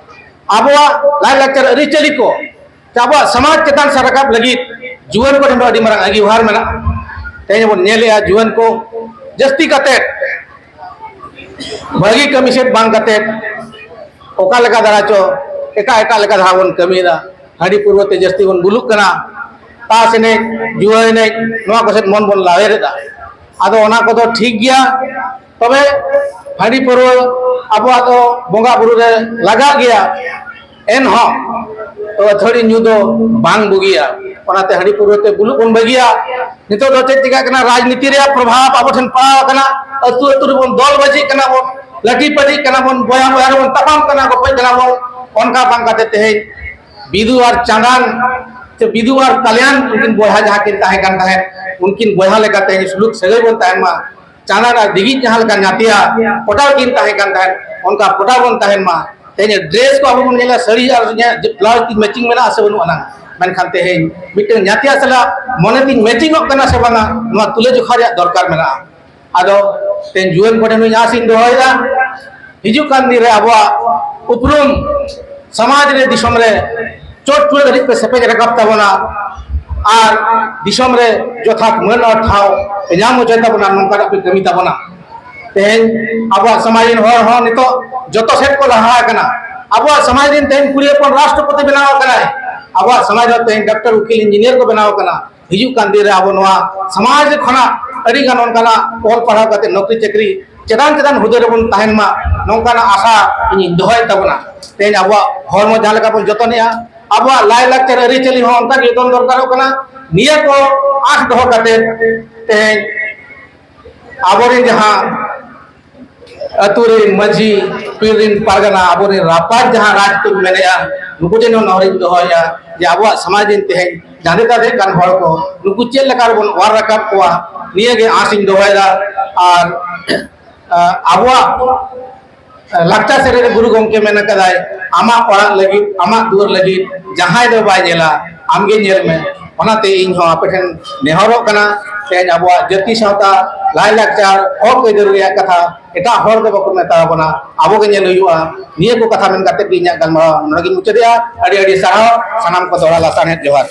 ᱟᱵᱚᱣᱟᱜ ᱞᱟᱭᱼᱞᱟᱠᱪᱟᱨ ᱟᱹᱨᱤᱪᱟᱹᱞᱤ ᱠᱚ, ᱥᱮ ᱟᱵᱚᱣᱟᱜ ᱥᱚᱢᱟᱡᱽ ᱪᱮᱛᱟᱱ ᱥᱮᱫ ᱨᱟᱠᱟᱵ ᱞᱟᱹᱜᱤᱫ ᱡᱩᱣᱟᱹᱱ ᱠᱚ ᱴᱷᱮᱱ ᱫᱚ ᱟᱹᱰᱤ ᱢᱟᱨᱟᱝ ᱟᱸᱜᱤᱵᱷᱟᱨ ᱢᱮᱱᱟᱜᱼᱟ᱾ ᱛᱮᱦᱮᱧ ᱵᱚᱱ ᱧᱮᱞᱮᱜᱼᱟ, ᱡᱩᱣᱟᱹᱱ ᱠᱚ ᱡᱟᱹᱥᱛᱤ ᱠᱟᱛᱮ ᱵᱷᱟᱹᱜᱤ ᱠᱟᱹᱢᱤ ᱥᱮᱫ ᱵᱟᱝ ᱠᱟᱛᱮ ᱚᱠᱟ ᱞᱮᱠᱟ ᱫᱷᱟᱨᱟ ᱪᱚ ᱮᱴᱟᱜ ᱮᱴᱟᱜ ᱞᱮᱠᱟ ᱫᱷᱟᱨᱟ ᱵᱚᱱ ᱠᱟᱹᱢᱤᱭᱮᱫᱟ᱾ ᱦᱟᱺᱰᱤ ᱯᱟᱹᱨᱣᱟᱹ ᱛᱮ ᱡᱟᱹᱥᱛᱤ ᱵᱚᱱ ᱵᱩᱞᱩᱜ ᱠᱟᱱᱟ, ᱛᱟᱥ ᱮᱱᱮᱡ, ᱡᱩᱣᱟᱹ ᱮᱱᱮᱡ, ᱱᱚᱣᱟ ᱠᱚ ᱥᱮᱫ ᱢᱚᱱ ᱵᱚᱱ ᱞᱟᱣᱮᱨᱮᱫᱟ᱾ ᱟᱫᱚ ᱚᱱᱟ ᱠᱚᱫᱚ ᱴᱷᱤᱠ ᱜᱮᱭᱟ, ᱛᱚᱵᱮ ᱦᱟᱺᱰᱤ ᱯᱟᱹᱨᱣᱟᱹ ᱟᱵᱚᱣᱟᱜ ᱫᱚ ᱵᱚᱸᱜᱟ ᱵᱩᱨᱩ ᱨᱮ ᱞᱟᱜᱟᱜ ᱜᱮᱭᱟ, ᱮᱱᱦᱚᱸ ᱛᱚ ᱟᱹᱛᱷᱟᱹᱲᱤ ᱧᱩ ᱫᱚ ᱵᱟᱝ ᱵᱩᱜᱤᱭᱟ᱾ ᱚᱱᱟᱛᱮ ᱦᱟᱺᱰᱤ ᱯᱟᱹᱨᱣᱟᱹ ᱛᱮ ᱵᱩᱞᱩᱜ ᱵᱚᱱ ᱵᱟᱹᱜᱤᱭᱟ᱾ ᱱᱤᱛᱚᱜ ᱫᱚ ᱪᱮᱫ ᱪᱤᱠᱟᱹᱜ ᱠᱟᱱᱟ, ᱨᱟᱡᱽᱱᱤᱛᱤ ᱨᱮᱭᱟᱜ ᱯᱨᱚᱵᱷᱟᱵᱽ ᱟᱵᱚ ᱴᱷᱮᱱ ᱯᱟᱲᱟᱣ ᱟᱠᱟᱱᱟ᱾ ᱟᱹᱛᱩ ᱟᱹᱛᱩ ᱨᱮᱵᱚᱱ ᱫᱚᱞ ᱵᱟᱹᱡᱤᱜ ᱠᱟᱱᱟ ᱵᱚᱱ, ᱞᱟᱹᱴᱤ ᱯᱟᱹᱴᱤᱜ ᱠᱟᱱᱟ ᱵᱚᱱ, ᱵᱚᱭᱦᱟ ᱵᱚᱭᱦᱟ ᱨᱮᱵᱚᱱ ᱛᱟᱯᱟᱢ ᱠᱟᱱᱟ, ᱜᱚᱯᱚᱡ ᱠᱟᱱᱟ ᱵᱚᱱ᱾ ᱚᱱᱠᱟ ᱵᱟᱝ ᱠᱟᱛᱮ ᱛᱮᱦᱮᱧ ᱵᱤᱫᱩ ᱟᱨ ᱪᱟᱸᱫᱟᱱ ᱥᱮ ᱵᱤᱫᱩ ᱟᱨ ᱠᱟᱞᱭᱟᱱ, ᱩᱱᱠᱤᱱ ᱵᱚᱭᱦᱟ ᱡᱟᱦᱟᱸ ᱠᱤᱱ ᱛᱟᱦᱮᱸ ᱠᱟᱱ ᱛᱟᱦᱮᱸᱫ, ᱩᱱᱠᱤᱱ ᱵᱚᱭᱦᱟ ᱞᱮᱠᱟᱛᱮ ᱥᱩᱞᱩᱠ ᱥᱟᱹᱜᱟᱹᱭ ᱵᱚᱱ ᱛᱟᱦᱮᱱ ᱢᱟ᱾ ᱴᱟᱱᱟ ᱟᱨ ᱫᱤᱜᱤᱡ ᱡᱟᱦᱟᱸ ᱞᱮᱠᱟ ᱧᱟᱛᱭᱟ ᱯᱚᱴᱟᱣ ᱠᱤᱱ ᱛᱟᱦᱮᱸ ᱠᱟᱱ ᱛᱟᱦᱮᱸᱫ, ᱚᱱᱠᱟ ᱯᱚᱴᱟᱣ ᱵᱚᱱ ᱛᱟᱦᱮᱱ ᱢᱟ᱾ ᱛᱮᱦᱮᱧ ᱰᱨᱮᱥ ᱠᱚ ᱟᱵᱚ ᱵᱚᱱ ᱧᱮᱞᱟ, ᱥᱟᱹᱲᱤ ᱟᱨ ᱵᱞᱟᱣᱩᱡᱽ ᱛᱤᱧ ᱢᱮᱪᱤᱝ ᱢᱮᱱᱟᱜᱼᱟ ᱥᱮ ᱵᱟᱹᱱᱩᱜ ᱟᱱᱟ, ᱢᱮᱱᱠᱷᱟᱱ ᱛᱮᱦᱮᱧ ᱢᱤᱫᱴᱟᱝ ᱧᱟᱛᱭᱟ ᱥᱟᱞᱟᱜ ᱢᱚᱱᱮ ᱛᱤᱧ ᱢᱮᱪᱤᱝᱚᱜ ᱠᱟᱱᱟ ᱥᱮ ᱵᱟᱝᱟ, ᱱᱚᱣᱟ ᱛᱩᱞᱟᱹ ᱡᱚᱠᱷᱟ ᱨᱮᱭᱟᱜ ᱫᱚᱨᱠᱟᱨ ᱢᱮᱱᱟᱜᱼᱟ᱾ ᱟᱫᱚ ᱛᱮᱦᱮᱧ ᱡᱩᱣᱟᱹᱱ ᱠᱚᱴᱷᱮᱱ ᱦᱚᱸᱧ ᱟᱥ ᱤᱧ ᱫᱚᱦᱚᱭᱮᱫᱟ, ᱦᱤᱡᱩᱜ ᱠᱟᱱ ᱫᱤᱱ ᱨᱮ ᱟᱵᱚᱣᱟᱜ ᱩᱯᱨᱩᱢ ᱥᱚᱢᱟᱡᱽ ᱨᱮ, ᱫᱤᱥᱚᱢ ᱨᱮ ᱪᱚᱴ ᱪᱩᱲᱟᱹ ᱫᱷᱟᱹᱨᱤᱡ ᱯᱮ ᱥᱮᱯᱮᱡ ᱨᱟᱠᱟᱵ ᱛᱟᱵᱚᱱᱟ ᱟᱨ ᱫᱤᱥᱚᱢ ᱨᱮ ᱡᱚᱛᱷᱟᱛ ᱢᱟᱹᱱ ᱟᱨ ᱴᱷᱟᱶ ᱯᱮ ᱧᱟᱢ ᱦᱚᱪᱚᱭ ᱛᱟᱵᱚᱱᱟ, ᱱᱚᱝᱠᱟᱱᱟᱜ ᱯᱮ ᱠᱟᱹᱢᱤ ᱛᱟᱵᱚᱱᱟ᱾ ᱛᱮᱦᱮᱧ ᱟᱵᱚᱣᱟᱜ ᱥᱚᱢᱟᱡᱽ ᱨᱮᱱ ᱦᱚᱲ ᱦᱚᱸ ᱱᱤᱛᱚᱜ ᱡᱚᱛᱚ ᱥᱮᱫ ᱠᱚ ᱞᱟᱦᱟ ᱟᱠᱟᱱᱟ᱾ ᱟᱵᱚᱣᱟᱜ ᱥᱚᱢᱟᱡᱽ ᱨᱮᱱ ᱛᱮᱦᱮᱧ ᱠᱩᱲᱤ ᱦᱚᱯᱚᱱ ᱨᱟᱥᱴᱨᱚᱯᱚᱛᱤ ᱵᱮᱱᱟᱣ ᱟᱠᱟᱱᱟᱭ᱾ ᱟᱵᱚᱣᱟᱜ ᱥᱚᱢᱟᱡᱽ ᱨᱮ ᱛᱮᱦᱮᱧ ᱰᱟᱠᱛᱟᱨ, ᱩᱠᱤᱞ, ᱤᱧᱡᱤᱱᱤᱭᱟᱨ ᱠᱚ ᱵᱮᱱᱟᱣ ᱟᱠᱟᱱᱟ᱾ ᱦᱤᱡᱩᱜ ᱠᱟᱱ ᱫᱤᱱ ᱨᱮ ᱟᱵᱚ ᱱᱚᱣᱟ ᱥᱚᱢᱟᱡᱽ ᱠᱷᱚᱱᱟᱜ ᱟᱹᱰᱤ ᱜᱟᱱ ᱚᱱᱠᱟᱱᱟᱜ ᱚᱞ ᱯᱟᱲᱦᱟᱣ ᱠᱟᱛᱮ ᱱᱚᱠᱨᱤ ᱪᱟᱹᱠᱨᱤ ᱪᱮᱛᱟᱱ ᱪᱮᱛᱟᱱ ᱦᱩᱫᱟᱹ ᱨᱮᱵᱚᱱ ᱛᱟᱦᱮᱱ ᱢᱟ, ᱱᱚᱝᱠᱟᱱᱟᱜ ᱟᱥᱟ ᱤᱧᱤᱧ ᱫᱚᱦᱚᱭᱮᱫ ᱛᱟᱵᱚᱱᱟ᱾ ᱛᱮᱦᱮᱧ ᱟᱵᱚᱣᱟᱜ ᱦᱚᱲᱢᱚ ᱡᱟᱦᱟᱸ ᱞᱮᱠᱟ ᱵᱚᱱ ᱡᱚᱛᱚᱱᱮᱜᱼᱟ, ᱟᱵᱚᱣᱟᱜ ᱞᱟᱭᱼᱞᱟᱠᱪᱟᱨ ᱟᱹᱨᱤᱪᱟᱹᱞᱤ ᱦᱚᱸ ᱚᱱᱠᱟ ᱜᱮ ᱡᱚᱛᱚᱱ ᱫᱚᱨᱠᱟᱨᱚᱜ ᱠᱟᱱᱟ᱾ ᱱᱤᱭᱟᱹ ᱠᱚ ᱟᱸᱥ ᱫᱚᱦᱚ ᱠᱟᱛᱮ ᱛᱮᱦᱮᱧ ᱟᱵᱚᱨᱮᱱ ᱡᱟᱦᱟᱸ ᱟᱹᱛᱩ ᱨᱮᱱ ᱢᱟᱹᱡᱷᱤ, ᱯᱤᱲ ᱨᱮᱱ ᱯᱟᱨᱜᱟᱱᱟ, ᱟᱵᱚᱨᱮᱱ ᱨᱟᱯᱟᱡᱽ ᱡᱟᱦᱟᱸ ᱨᱟᱡᱽ ᱠᱚ ᱢᱮᱱᱮᱜᱼᱟ, ᱱᱩᱠᱩ ᱴᱷᱮᱱ ᱦᱚᱸ ᱱᱚᱦᱚᱨᱤᱧ ᱫᱚᱦᱚᱭᱮᱜᱼᱟ ᱡᱮ ᱟᱵᱚᱣᱟᱜ ᱥᱚᱢᱟᱡᱽ ᱨᱮᱱ ᱛᱮᱦᱮᱧ ᱰᱟᱸᱰᱮ ᱛᱟᱸᱰᱮ ᱠᱟᱱ ᱦᱚᱲ ᱠᱚ, ᱱᱩᱠᱩ ᱪᱮᱫ ᱞᱮᱠᱟ ᱨᱮᱵᱚᱱ ᱚᱣᱟᱨ ᱨᱟᱠᱟᱵ ᱠᱚᱣᱟ, ᱱᱤᱭᱟᱹ ᱜᱮ ᱟᱸᱥ ᱤᱧ ᱫᱚᱦᱚᱭᱮᱫᱟ᱾ ᱟᱨ ᱟᱵᱚᱣᱟᱜ ᱞᱟᱠᱪᱟᱨ ᱥᱮᱨᱮᱧ ᱨᱮ ᱜᱩᱨᱩ ᱜᱚᱢᱠᱮ ᱢᱮᱱ ᱟᱠᱟᱫᱟᱭ, "ᱟᱢᱟᱜ ᱚᱲᱟᱜ ᱞᱟᱹᱜᱤᱫ, ᱟᱢᱟᱜ ᱫᱩᱣᱟᱹᱨ ᱞᱟᱹᱜᱤᱫ ᱡᱟᱦᱟᱸᱭ ᱫᱚ ᱵᱟᱭ ᱧᱮᱞᱟ, ᱟᱢᱜᱮ ᱧᱮᱞ ᱢᱮ᱾" ᱚᱱᱟᱛᱮ ᱤᱧ ᱦᱚᱸ ᱟᱯᱮ ᱴᱷᱮᱱ ᱱᱮᱦᱚᱨᱚᱜ ᱠᱟᱱᱟ, ᱛᱮᱦᱮᱧ ᱟᱵᱚᱣᱟᱜ ᱡᱟᱹᱛᱤ ᱥᱟᱶᱛᱟ ᱞᱟᱭᱼᱞᱟᱠᱪᱟᱨ ᱦᱚᱠ ᱟᱹᱭᱫᱟᱹᱨ ᱨᱮᱭᱟᱜ ᱠᱟᱛᱷᱟ ᱮᱴᱟᱜ ᱦᱚᱲ ᱫᱚ ᱵᱟᱠᱚ ᱢᱮᱛᱟ ᱵᱚᱱᱟ, ᱟᱵᱚ ᱜᱮ ᱧᱮᱞ ᱦᱩᱭᱩᱜᱼᱟ᱾ ᱱᱤᱭᱟᱹ ᱠᱚ ᱠᱟᱛᱷᱟ ᱢᱮᱱ ᱠᱟᱛᱮ ᱜᱮ ᱤᱧᱟᱹᱜ ᱜᱟᱞᱢᱟᱨᱟᱣ ᱱᱚᱰᱮ ᱜᱤᱧ ᱢᱩᱪᱟᱹᱫᱮᱜᱼᱟ᱾ ᱟᱹᱰᱤ ᱟᱹᱰᱤ ᱥᱟᱨᱦᱟᱣ ᱥᱟᱱᱟᱢ ᱠᱚ ᱫᱚᱦᱲᱟ ᱞᱟᱥᱟᱲᱦᱮᱫ ᱡᱚᱦᱟᱨ᱾